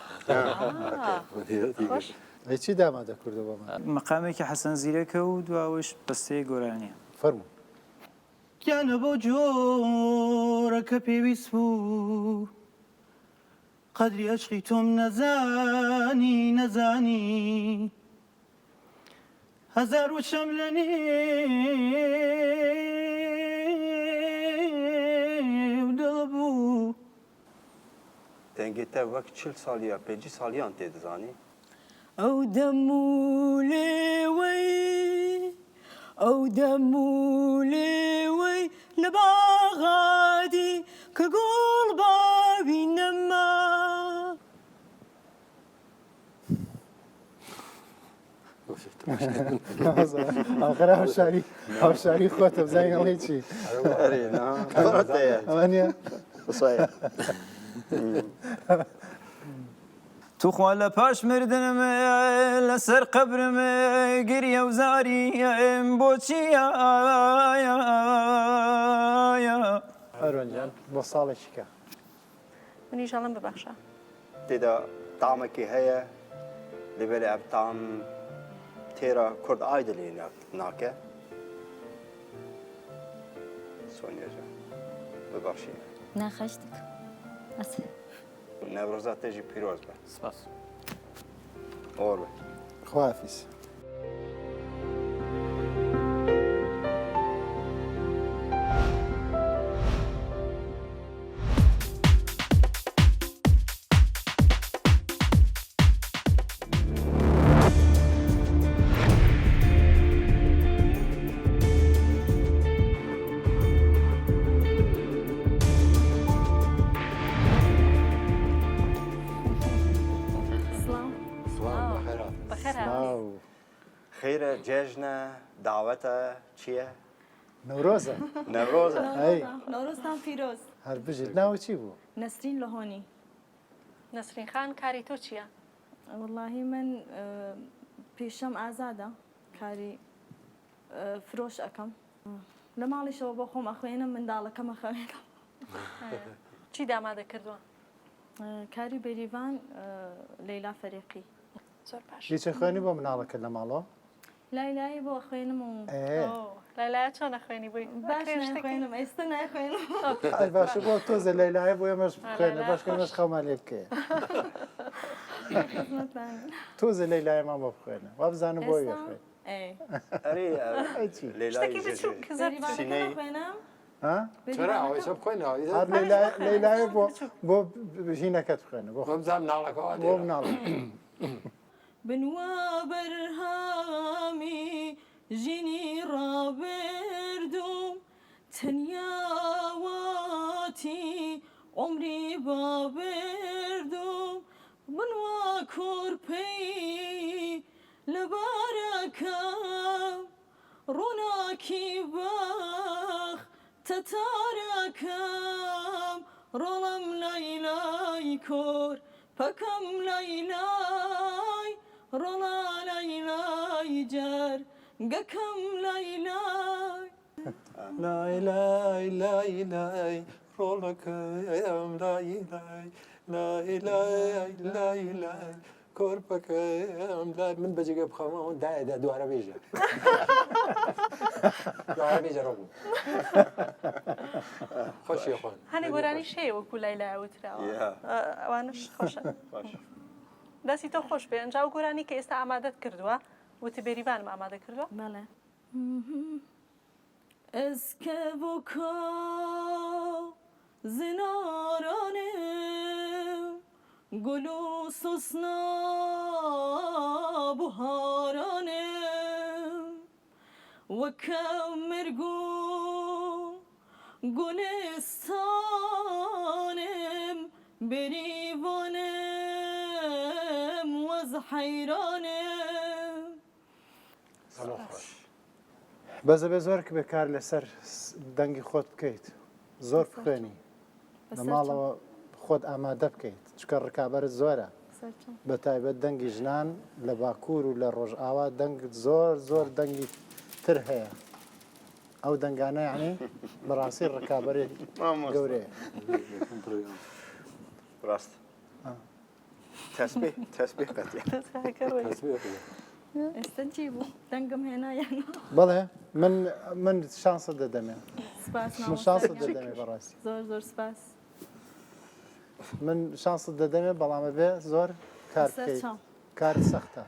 S2: ئەی چی دامادە کردووە بۆ من؟
S15: مەقامێکی حەسەن زیرەکە و دواوەش بەستەیەک گۆرانییە.
S2: فەرموو.
S14: گیانە بەو جۆرە کە پێویست بوو قەدری ئەشقی تۆم نەزانی نەزانی هەزار وشەم لە نێو
S4: دەنگێ تە وەک چل ساڵ یا پێنجی ساڵیان تێ دزانی؟
S1: ئەو دەم و لێوەی ئەو دەم و لێوەی لە باغادی کە گوڵ باوی نەما.
S2: ئاخر هاوشاری هاوشاری خۆتە بزانین ئەڵێی چی
S4: ئەرێ نا
S2: ئەوانە
S15: توخوا لە پاش مردنم لەسەر قەبرم گریە و زاریم بۆچی
S2: ئەرۆن جان بۆ ساڵێکی کە
S3: منیش ئەڵێم ببەخشە.
S4: تێدا تامێکی هەیە لێ بەلێ ئەv تام تێرا کورد ئایدلێ ناکە سۆنیا جان ببەخشینە.
S18: نا خواهش دەکەم. ئەسە.
S4: نەورۆزا تێ ژی پیرۆز بە.
S16: سپاس.
S4: ئۆر بە.
S2: خواحافیز.
S4: خێرە جێژنە داوەتە چییە؟
S2: نەورۆزە
S4: نەورۆزە
S6: نەورۆزتان پیرۆز.
S2: هەر بژیت ناوت چی بوو؟
S6: نەسرین لەهۆنی.
S3: نەسرین خان کاری تۆ چییە؟
S6: وەڵاهی من پیشەم ئازادە کاری فرۆش ئەکەم لە ماڵیشەوە بۆ خۆم ئەخوێنم منداڵەکەم ئەخەوێنم.
S3: چی ئامادە کردووە؟
S6: کاری بێریڤان لەیلا فەریقی.
S3: زۆر باش.
S2: هیچ ئەخوێنی بۆ مناڵەکەت لە ماڵەوە؟
S6: لای لای بۆ ئەخوێنم و.
S2: ئێ.
S3: لای لایە چۆن ئەخوێنی بۆی؟
S6: باش نایخوێنم ئێستا نایخوێنم.
S2: ئەی باشە بۆ تۆزێ لای لایە بۆ ئێمەش بخوێنە باشکە ئێمەش خەومان لێ بکەیە. تۆزێ لای لایەمان بۆ بخوێنە وابزانم بۆ
S6: ئێستا؟
S2: ئەخوێن.
S6: ئێ.
S4: ئەرێ
S2: ئەی چی؟
S4: لەیلای
S3: شتێکی بچووک زۆر بچووک.
S4: سینەی
S6: بخوێنم؟
S2: ها؟
S8: چرا ئەوەی چە بخوێنەوە؟
S2: هەر لەیلایە لەیلایە بۆ بۆ هینەکەت بخوێنە بۆ
S8: بۆ بزانم مناڵەکە وا
S2: بۆ
S8: دێرە.
S2: مناڵە.
S1: بنوا بەرهامی ژینی ڕابردووم تەنیا واتی عومری بابردووم بنوا کۆرپەی لەبارەکەم ڕووناکی بەخ تەتارەکەم ڕۆڵەم لای لای کۆر پەکەم لای لای ڕۆڵە لای لای جەر گەکەم لای لای.
S8: لای لای لای لای ڕۆڵەکەم لای لای لای لای لای لای کۆرپەکەم لای من بەجێگە بخەمەوە دایە دا دوارە بێژە دوارە بێژە ڕەبوو خۆشی خۆن
S3: هەنێ گۆرانیش هەیە وەکو لای لای وتراوە ئەوانش خۆشە دەستی تۆ خۆش بێ ئەنجا ئەو گۆرانی کە ئێستا ئامادەت کردووە وتی بێریڤانم ئامادە کردووە
S6: بەڵێ ئەسکە بۆکە زنارانم گل و سوسنا بهارانم وەکە مرگ و گولستانم بریوانم وەز حەیرانم.
S2: بەس ئەبێ زۆر بێ کار لەسەر دەنگی خۆت بکەیت زۆر بخوێنی لە ماڵەوە خۆت ئامادە بکەیت چکە ڕکابەرت زۆرە بە تایبەت دەنگی ژنان لە باکوور و لە ڕۆژئاوا دەنگ زۆر زۆر دەنگی تر هەیە ئەو دەنگانە یعنی بەڕاستی ڕکابەرێک گەورەیە
S4: ڕاست تەسبیح تەسبیح قەتیە
S6: ئێستا چی بوو دەنگم هێنا یان
S2: بەڵێ من من شانست دەدەمێ
S6: سپاس
S2: من شانست دەدەمێ بەڕاستی
S6: زۆر زۆر سپاس
S2: من شانست دەدەمێ بەڵام ئەبێ زۆر کار بکەیت کار سەختە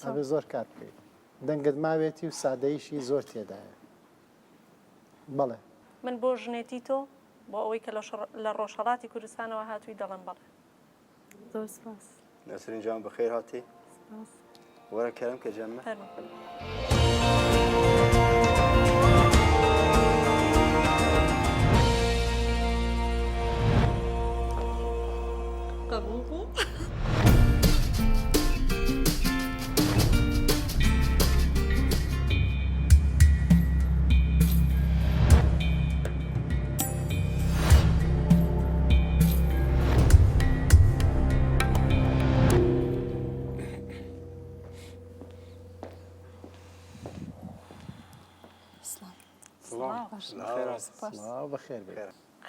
S2: ئەبێ زۆر کار بکەیت دەنگت ماوێتی و سادەیشی زۆر تێدایە بەڵێ
S3: من بۆ ژنێتی تۆ بۆ ئەوەی کە لە ڕۆژهەڵاتی کوردستانەوە هاتووی دەڵێم بەڵێ.
S17: زۆر سپاس.
S5: نەسرین جان بەخێر هاتی.
S17: سپاس.
S5: وەرە کەرەم کە جەمە.
S3: فەرموو.
S1: قبوڵ بوو.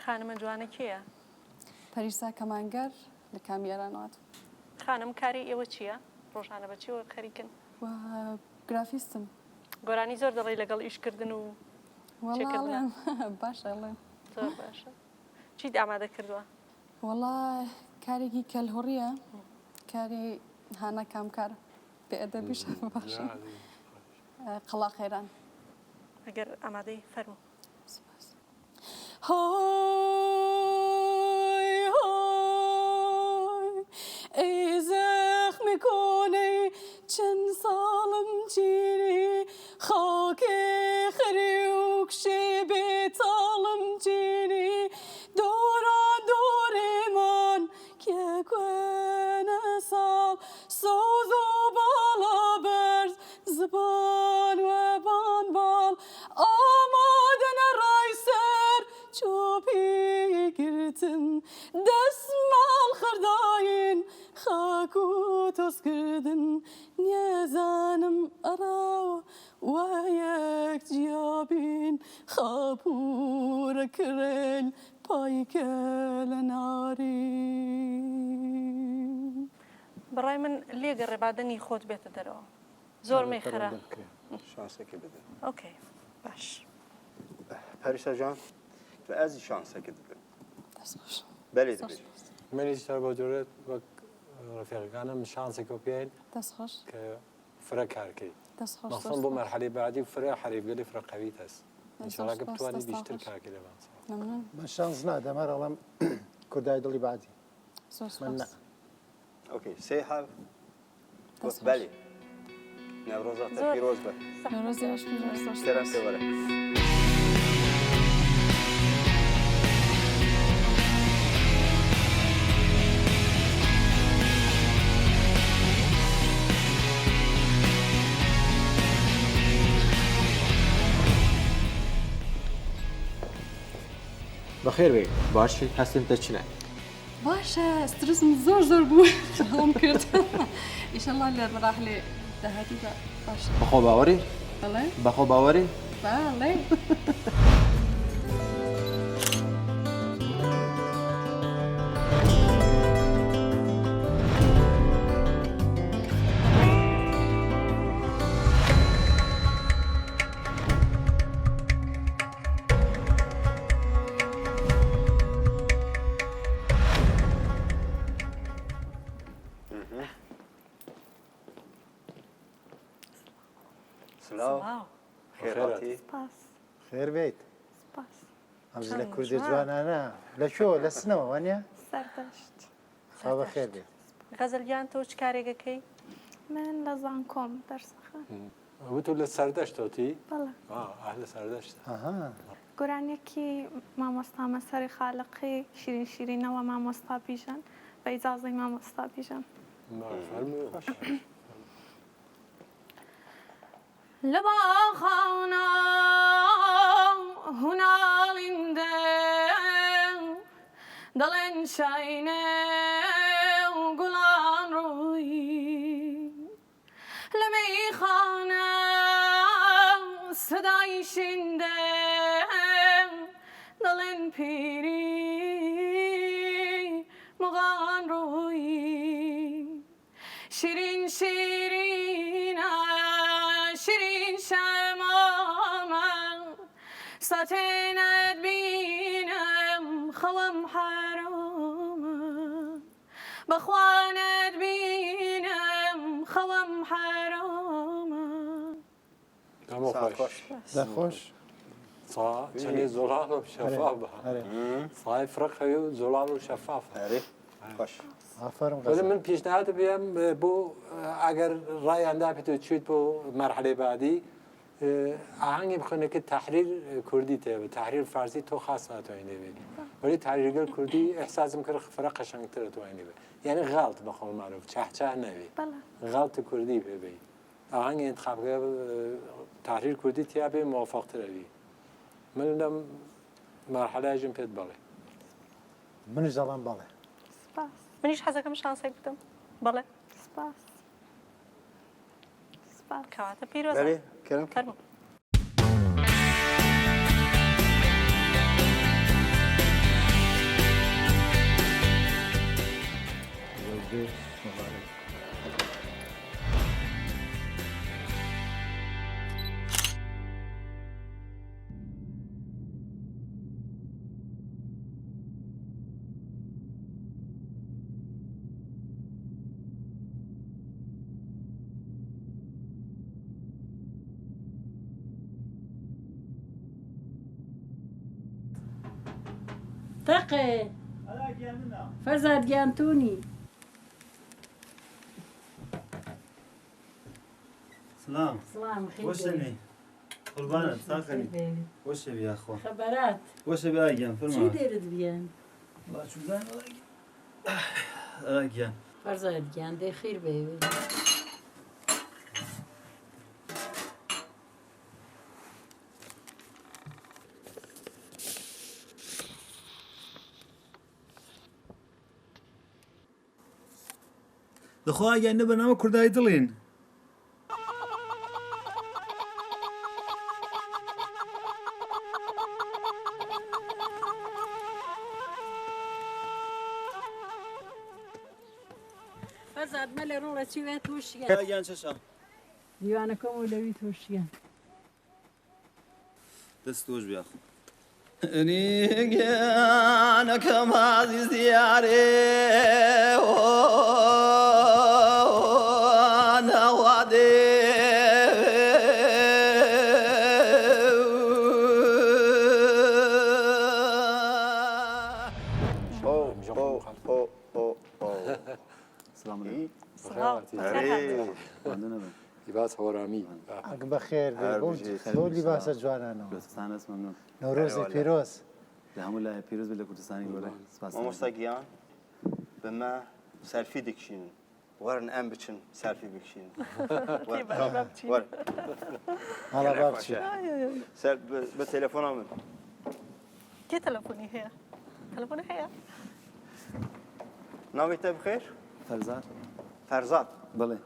S1: خانمە جوانە کێیە؟
S10: پەریسا کەمانگەر لە کامیاران هاتووم.
S3: خانم کاری ئێوە چییە؟ ڕۆژانە بە چیەوە خەریکن؟
S10: گرافیستم.
S3: گۆرانی زۆر دەڵێی لەگەڵ ئیشکردن و چێکردن؟
S10: باشە ئەڵێم.
S3: زۆر باشە. چیت ئامادە کردووە؟
S10: وەڵا کارێکی کەلهوڕیە کاری هانا کامکار بێ ئەدەبیش باشە قەڵا خەیران.
S3: ئەگەر ئامادەی فەرموو.
S10: سپاس. های های ای زەخمی کۆنەی چەند ساڵم چینی خاکێ خەری و کشێ بێتاڵم چینی دۆران دۆرێمان کێ کوێنە ساڵ سۆز و باڵا بەرز زبان وەبان باڵ ئامادەنە ڕای سەر چۆپی گرتن دەسماڵ خڕداین خاک و تۆز کردن نیەزانم ئەڕا وە یەک جیا بین خاپوورە کرێل پایکە لە نارین.
S3: بەڕای من لێگەڕێ با دەنگی خۆت بێتە دەرەوە زۆر مەیخەرە.
S5: شانسێکی بدە.
S3: ئۆکەی باش.
S5: پەریسا جان تو ئەزی شانسێکت بدەم.
S10: دەست خۆش.
S5: بەلێ دەبێ.
S8: منیش هەر بەو جۆرە وەک ڕەفیقەکانم شانسێکەوە پێین
S10: دەست خۆش.
S8: کە فرە کار کەی.
S10: دەست خۆش.
S8: مەخصوصا بۆ مەرحەلەی بەعدی فرە حەریفگەلی فرە قەویت هەس. ئینشاڵڵا کە بتوانی بیشتر کار کەی لەبان ساڵ.
S10: مەمنون.
S2: من شانس نادەم هەر ئەڵێم کوردای دڵی بەعدی.
S10: زۆر
S2: من نا.
S10: سپاس.
S5: ئۆکەی سێ حەف گوت بەلێ. نەورۆزا تە پیرۆز بە.
S10: نەورۆزی ئێوەش پیرۆز زۆر
S5: کەرەم
S10: سپاس.
S5: کە وەرە.
S22: بەخێر بێی باشی هەستن تە چنە؟
S10: باشە سترسم زۆر زۆر بوو هەڵم کرد ئیشەڵا لە مەراحلێ داهاتوودا باشە.
S22: بەخۆ باوەری؟
S10: بەڵێ.
S22: بەخۆ باوەری؟
S10: بەڵێ.
S5: سڵاو خێرهاتی
S2: خێر بێیت
S21: سپاس.
S2: ئەم لە کوردی جوانانە لە کوێوە لە سنەوە وانە
S21: سەردەشت.
S2: خوا بەخێر بێت
S3: غەزەل گیان تۆ چ کارێک ئەکەی؟
S21: من لە زانکۆم دەرس ئەخوێنم.
S8: وتو لە سەردەشتەوتی؟
S21: بەڵێ.
S8: ئاه لە سەردەشتە.
S21: گۆرانیەکی مامۆستا مەسەری خالقی شیرین شیرینەوە مامۆستا بیژەن بە ئیجازەی مامۆستا بیژەن.
S8: فەرموو.
S1: لە باخانا هوناڵیندە دەڵێن شاینێ و گوڵان ڕووی لە مەیخانە سەدای شیندە دەڵێن پیری مغان ڕووی شیرین شیرینە شیرین شەمامە ساتێ نەتبینم خەوم حەرامە بەخوا نەتبینم خەوم حەرامە.
S8: خۆش
S2: دەخۆش
S8: چەندی زۆڵاڵ و شەفاف بە سای فرە قەوی و زۆڵاڵ و شەفاف.
S5: ئەرێ. باش
S2: ئافەرم
S8: وەلی من پیشنهاد بێم بۆ ئەگەر ڕایان دابێت و چویت بۆ مەرحەلەی بعدی ئاهەنگی بخوێنە کە تحریر کوردی تێ تحریر فارسی تۆ خاص ناتوانانی لێ وەلی تحریرگەر کوردی احساسم کرد فرە قەشەنگتر توانی بێ یعنی غاڵت بە قول معروف چاه چاه نەوی غاڵت کوردی پێ بێ ئاهەنگی انتخاب تحریر کوردی تیا بێ موافقترەوی من لەم مەرحەلایژم پێت بەڵێ.
S2: منیش دەڵێم بەڵێ.
S21: سپاس.
S3: منیش حەزەکەم شانسێک بدەم. بەڵێ.
S21: سپاس. سپاس.
S3: کەواتە پیرۆزە.
S5: بەێ کەرم.
S3: فەرموو.
S2: مبارک.
S19: تەقێ فەرزاد گیان تونی.
S14: سلام
S19: سلام خیر
S14: وەشەنی قوربانت ساخەنی وەشەبی یاخوا
S19: خەبەرات
S14: وەشەبی ئاگیان
S19: چی
S14: فەرما
S19: دێرت بیان
S14: وەڵا چوزان ئاگیان
S19: فەرزاد گیان دەی خیر بێ
S14: دەخوا ئاگیان نە بەرنامە کوردای دڵین.
S19: فەرزاد مەلێ ڕۆڵە چی وێ تووشیان
S14: ئاگیان چەشە
S19: دیوانەکەم و لەوی تووشیان
S14: دەست خۆش بێ یاخوا. گیانەکەم ئازیز دیارێ نەوادێ
S5: سلام
S8: لیباس هۆرامی.
S2: ئەک بەخێر بێ
S5: هەر
S2: بەو
S5: بژیت.
S2: بەو لیباسە جوانانەوە.
S5: لۆتفتان هەست مەمنون.
S2: نەورۆزی
S5: ئەرێ
S2: پیرۆز.
S5: لە هەموو لایە پیرۆز بێت لە کوردستانی گەورە. سپاس.
S4: مامۆستا گیان بە مە سەلفی دکشینن وەرن ئەم بچن سەلفی بکشینن وەر
S2: ئاڵا با بچین.
S4: سەر بە تەلەفۆنا من
S3: کێ تەلەفۆنی هەیە؟ تەلەفۆنی هەیە؟
S4: ناوی تە بخێر
S5: فەرزاد.
S4: فەرزاد
S5: بەڵێ.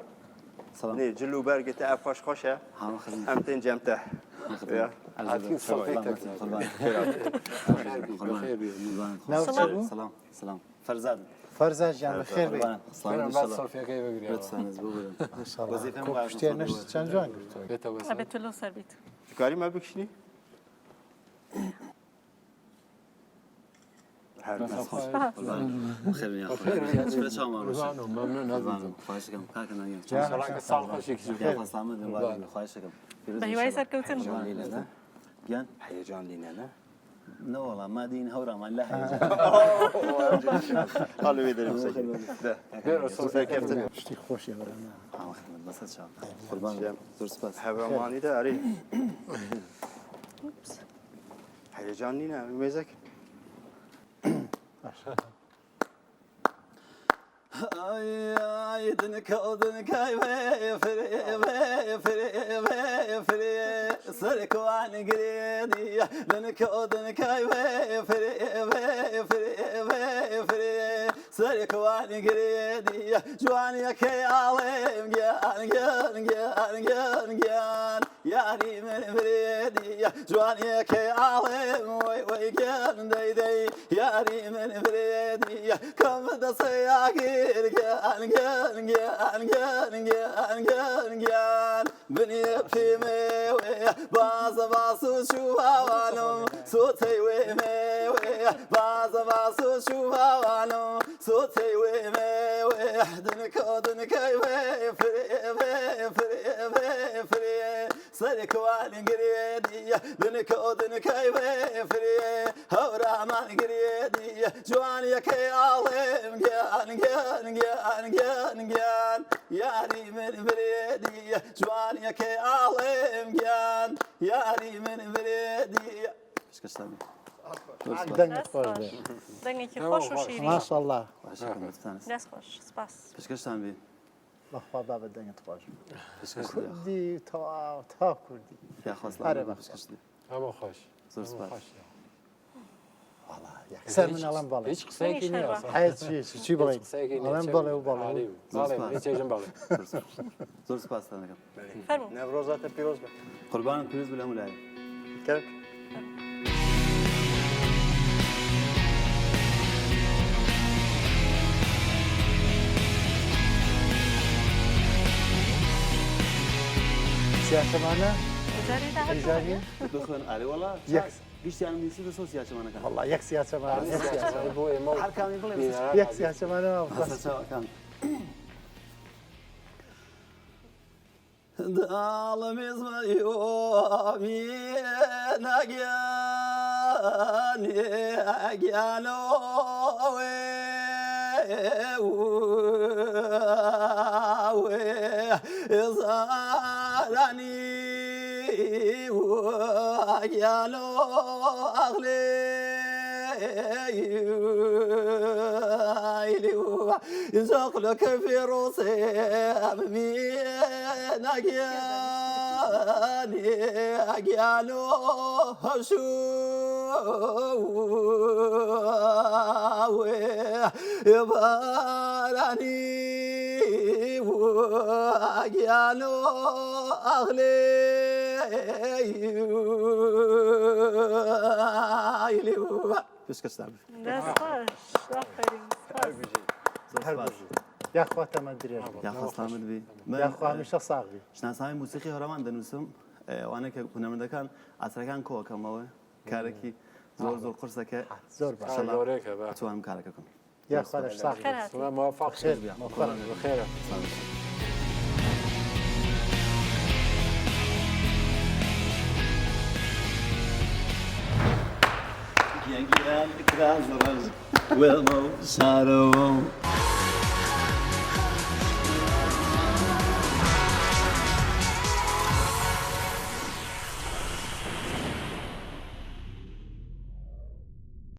S5: سلام.
S4: نێ جل و بەرگت ئەف خۆش خۆشە
S5: هاوە خزمەت.
S4: ئەم تێن جەم تە
S5: خزمەت.
S8: هاتین سەڵفی تەکە.
S5: قوربان.
S8: بەخێر بێ.
S5: قوربان.
S2: ناو چی بوو؟
S5: سلام. سلام. فەرزاد.
S2: فەرزاد گیان بەخێر بێ.
S5: قوربان. سلام.
S8: بەرم با سەڵفیەکەی بگرێەوە.
S5: لۆتفتان هەست ببورن.
S2: ماشاءالله.
S5: وەزیفەم
S2: کۆ
S5: باشم
S2: پشتیان
S5: سەڵ
S2: نەشت
S5: ببورن.
S2: چەند جوان گرتووە.
S8: بێتە وەسەر.
S3: ئەبێت تۆ لەو سەر بیت.
S4: دکاری مە بکشنی هەر
S3: سپاس.
S5: بەخێر بێن یاخوا. فرە چاومان ڕۆشن.
S8: قوربانم مەمنون ئازیزم.
S5: خواهش دەکەم کاکە ناگیان.
S2: گیان
S8: سڵاکە ساڵ خۆشێکی
S5: یاخوا سلامەت بن بارن. خواهش دەکەم. پیرۆز
S3: بە هیوای
S5: ئینشەڵڵا.
S3: سەرکەوتن.
S5: هەیجان لینە نە؟ گیان
S4: هەیەجان لینە نە
S5: نەوەڵا ما دین هەورامان لا هەیجان.
S4: هەڵ وێ دەرم سەکن
S8: بێرە سەڵفیەکەی بگرێ.
S2: شتی خۆشی هەورامان.
S5: هاوە خزمەت بەسەر چاو. قوربان. زۆر سپاس.
S4: هەورامانی دە ئەرێ هەیەجان نینە مێزەک
S5: ئای دنکە و دنکای وێ فرێ وێ فرێ وێ فرێ سەرکوان گرێدی دنکە و دنکای وێ فرێ وێ فرێ وێ فرێ سەرکوان گرێدی جوانیەکەی ئاڵێم گیان گیان گیان گیان گیان یاری من برێدی جوانیەکەی ئاڵێم وەی وەی گیان دەی دەی یاری من برێدی کەم دەسەیاگیر گیان گیان گیان گیان گیان گیان گیان بنیە پیمێوێ بازە باس و چوواوانم سوتەی وێمێوێ بازە باس و چوواوانم سوتەی وێمێوێ دنکە دنکەی وێ فرێ وێ فرێ وێ فرێ سەرکوان گرێدی دنکە و دنکەی بەفرێ هەورامان گرێدی جوانیەکەی ئاڵێم گیان گیان گیان گیان گیان یاری من برێدی جوانیەکەی ئاڵێم گیان یاری من برێدی پێشکەشتان بێ.
S2: دەنگت خۆش بێ.
S3: دەنگێکی خۆش و شیرین.
S2: ماشاءاللە.
S3: دەست خۆش سپاس.
S5: پێشکەشتان بێ.
S2: بەخوا بابە دەنگت خۆش بێ. کوردی تەواو تەواو کوردی.
S5: یاخوا سڵام
S2: ئەرێ
S5: بێ.
S2: بەخوا.
S5: پێشکەشت بێ.
S8: هەموو خۆش.
S5: زۆر سپاس.
S2: یەکسەر من ئەڵێم بەڵێ.
S8: هیچ قسەیەکی نییە ئەسڵا.
S2: هیچ هیچ چی بڵێین؟
S8: هیچ قسەیەکی نییە.
S2: ئەڵێم بەڵێ و بەڵێ.
S8: عالی بوو. بەڵێ، هیچ ئێژم بەڵێ.
S5: زۆر سپاستان دەکەم.
S3: فەرموو.
S4: نەورۆزاتە پیرۆز بێ.
S5: قوربانت پیرۆز بێ لە هەموو لایەک.
S4: کەک.
S2: سیاسەمانە
S3: جاری داهاتوو
S2: ئەیزانی؟
S5: بخوێن ئارێ وەڵا
S2: یەک
S5: گشتیان نووسی لەسەر سیاچەمانەکان.
S2: وەڵا یەک سیاچەمانە یەک سیاچەمانە
S8: بۆ ئێمە و
S5: هەر کامی بڵێ
S8: بینەران
S2: یەک سیاچەمانە
S5: بەسەر چاوەکان. داڵم ئیزمەیۆمی ناگیان گیانەوە زارانی گیانۆ ئەغلێ زقلك في روسي بمين أجياني أجيانو شو يباراني وأجيانو أغلي پێشکەشتان
S3: دەست خۆش. ئافەرین. سپاس.
S2: هەر بژی. یاخوا تەمەن درێژ بی.
S5: یاخوا سلامت بی.
S2: یاخوا هەمیشە ساغ بی.
S5: شناسنامەی موسیقی هەورامان دەنووسم ئەوانە کە هونەرمەندەکان ئاسەرەکان کۆکەمەوە کارێکی زۆر زۆر قورسە کە
S2: زۆر باش.
S5: ئینشەڵا
S8: گەورەیەکە بە.
S5: بتوانم کارەکە بکەم.
S2: یاخوا لەش ساغ بی.
S8: سڵام موفق
S2: خێر
S8: بی.
S2: موفق.
S8: بەخێرە.
S5: گیان گیان کراس ڕەش وێڵمە و شارەوە.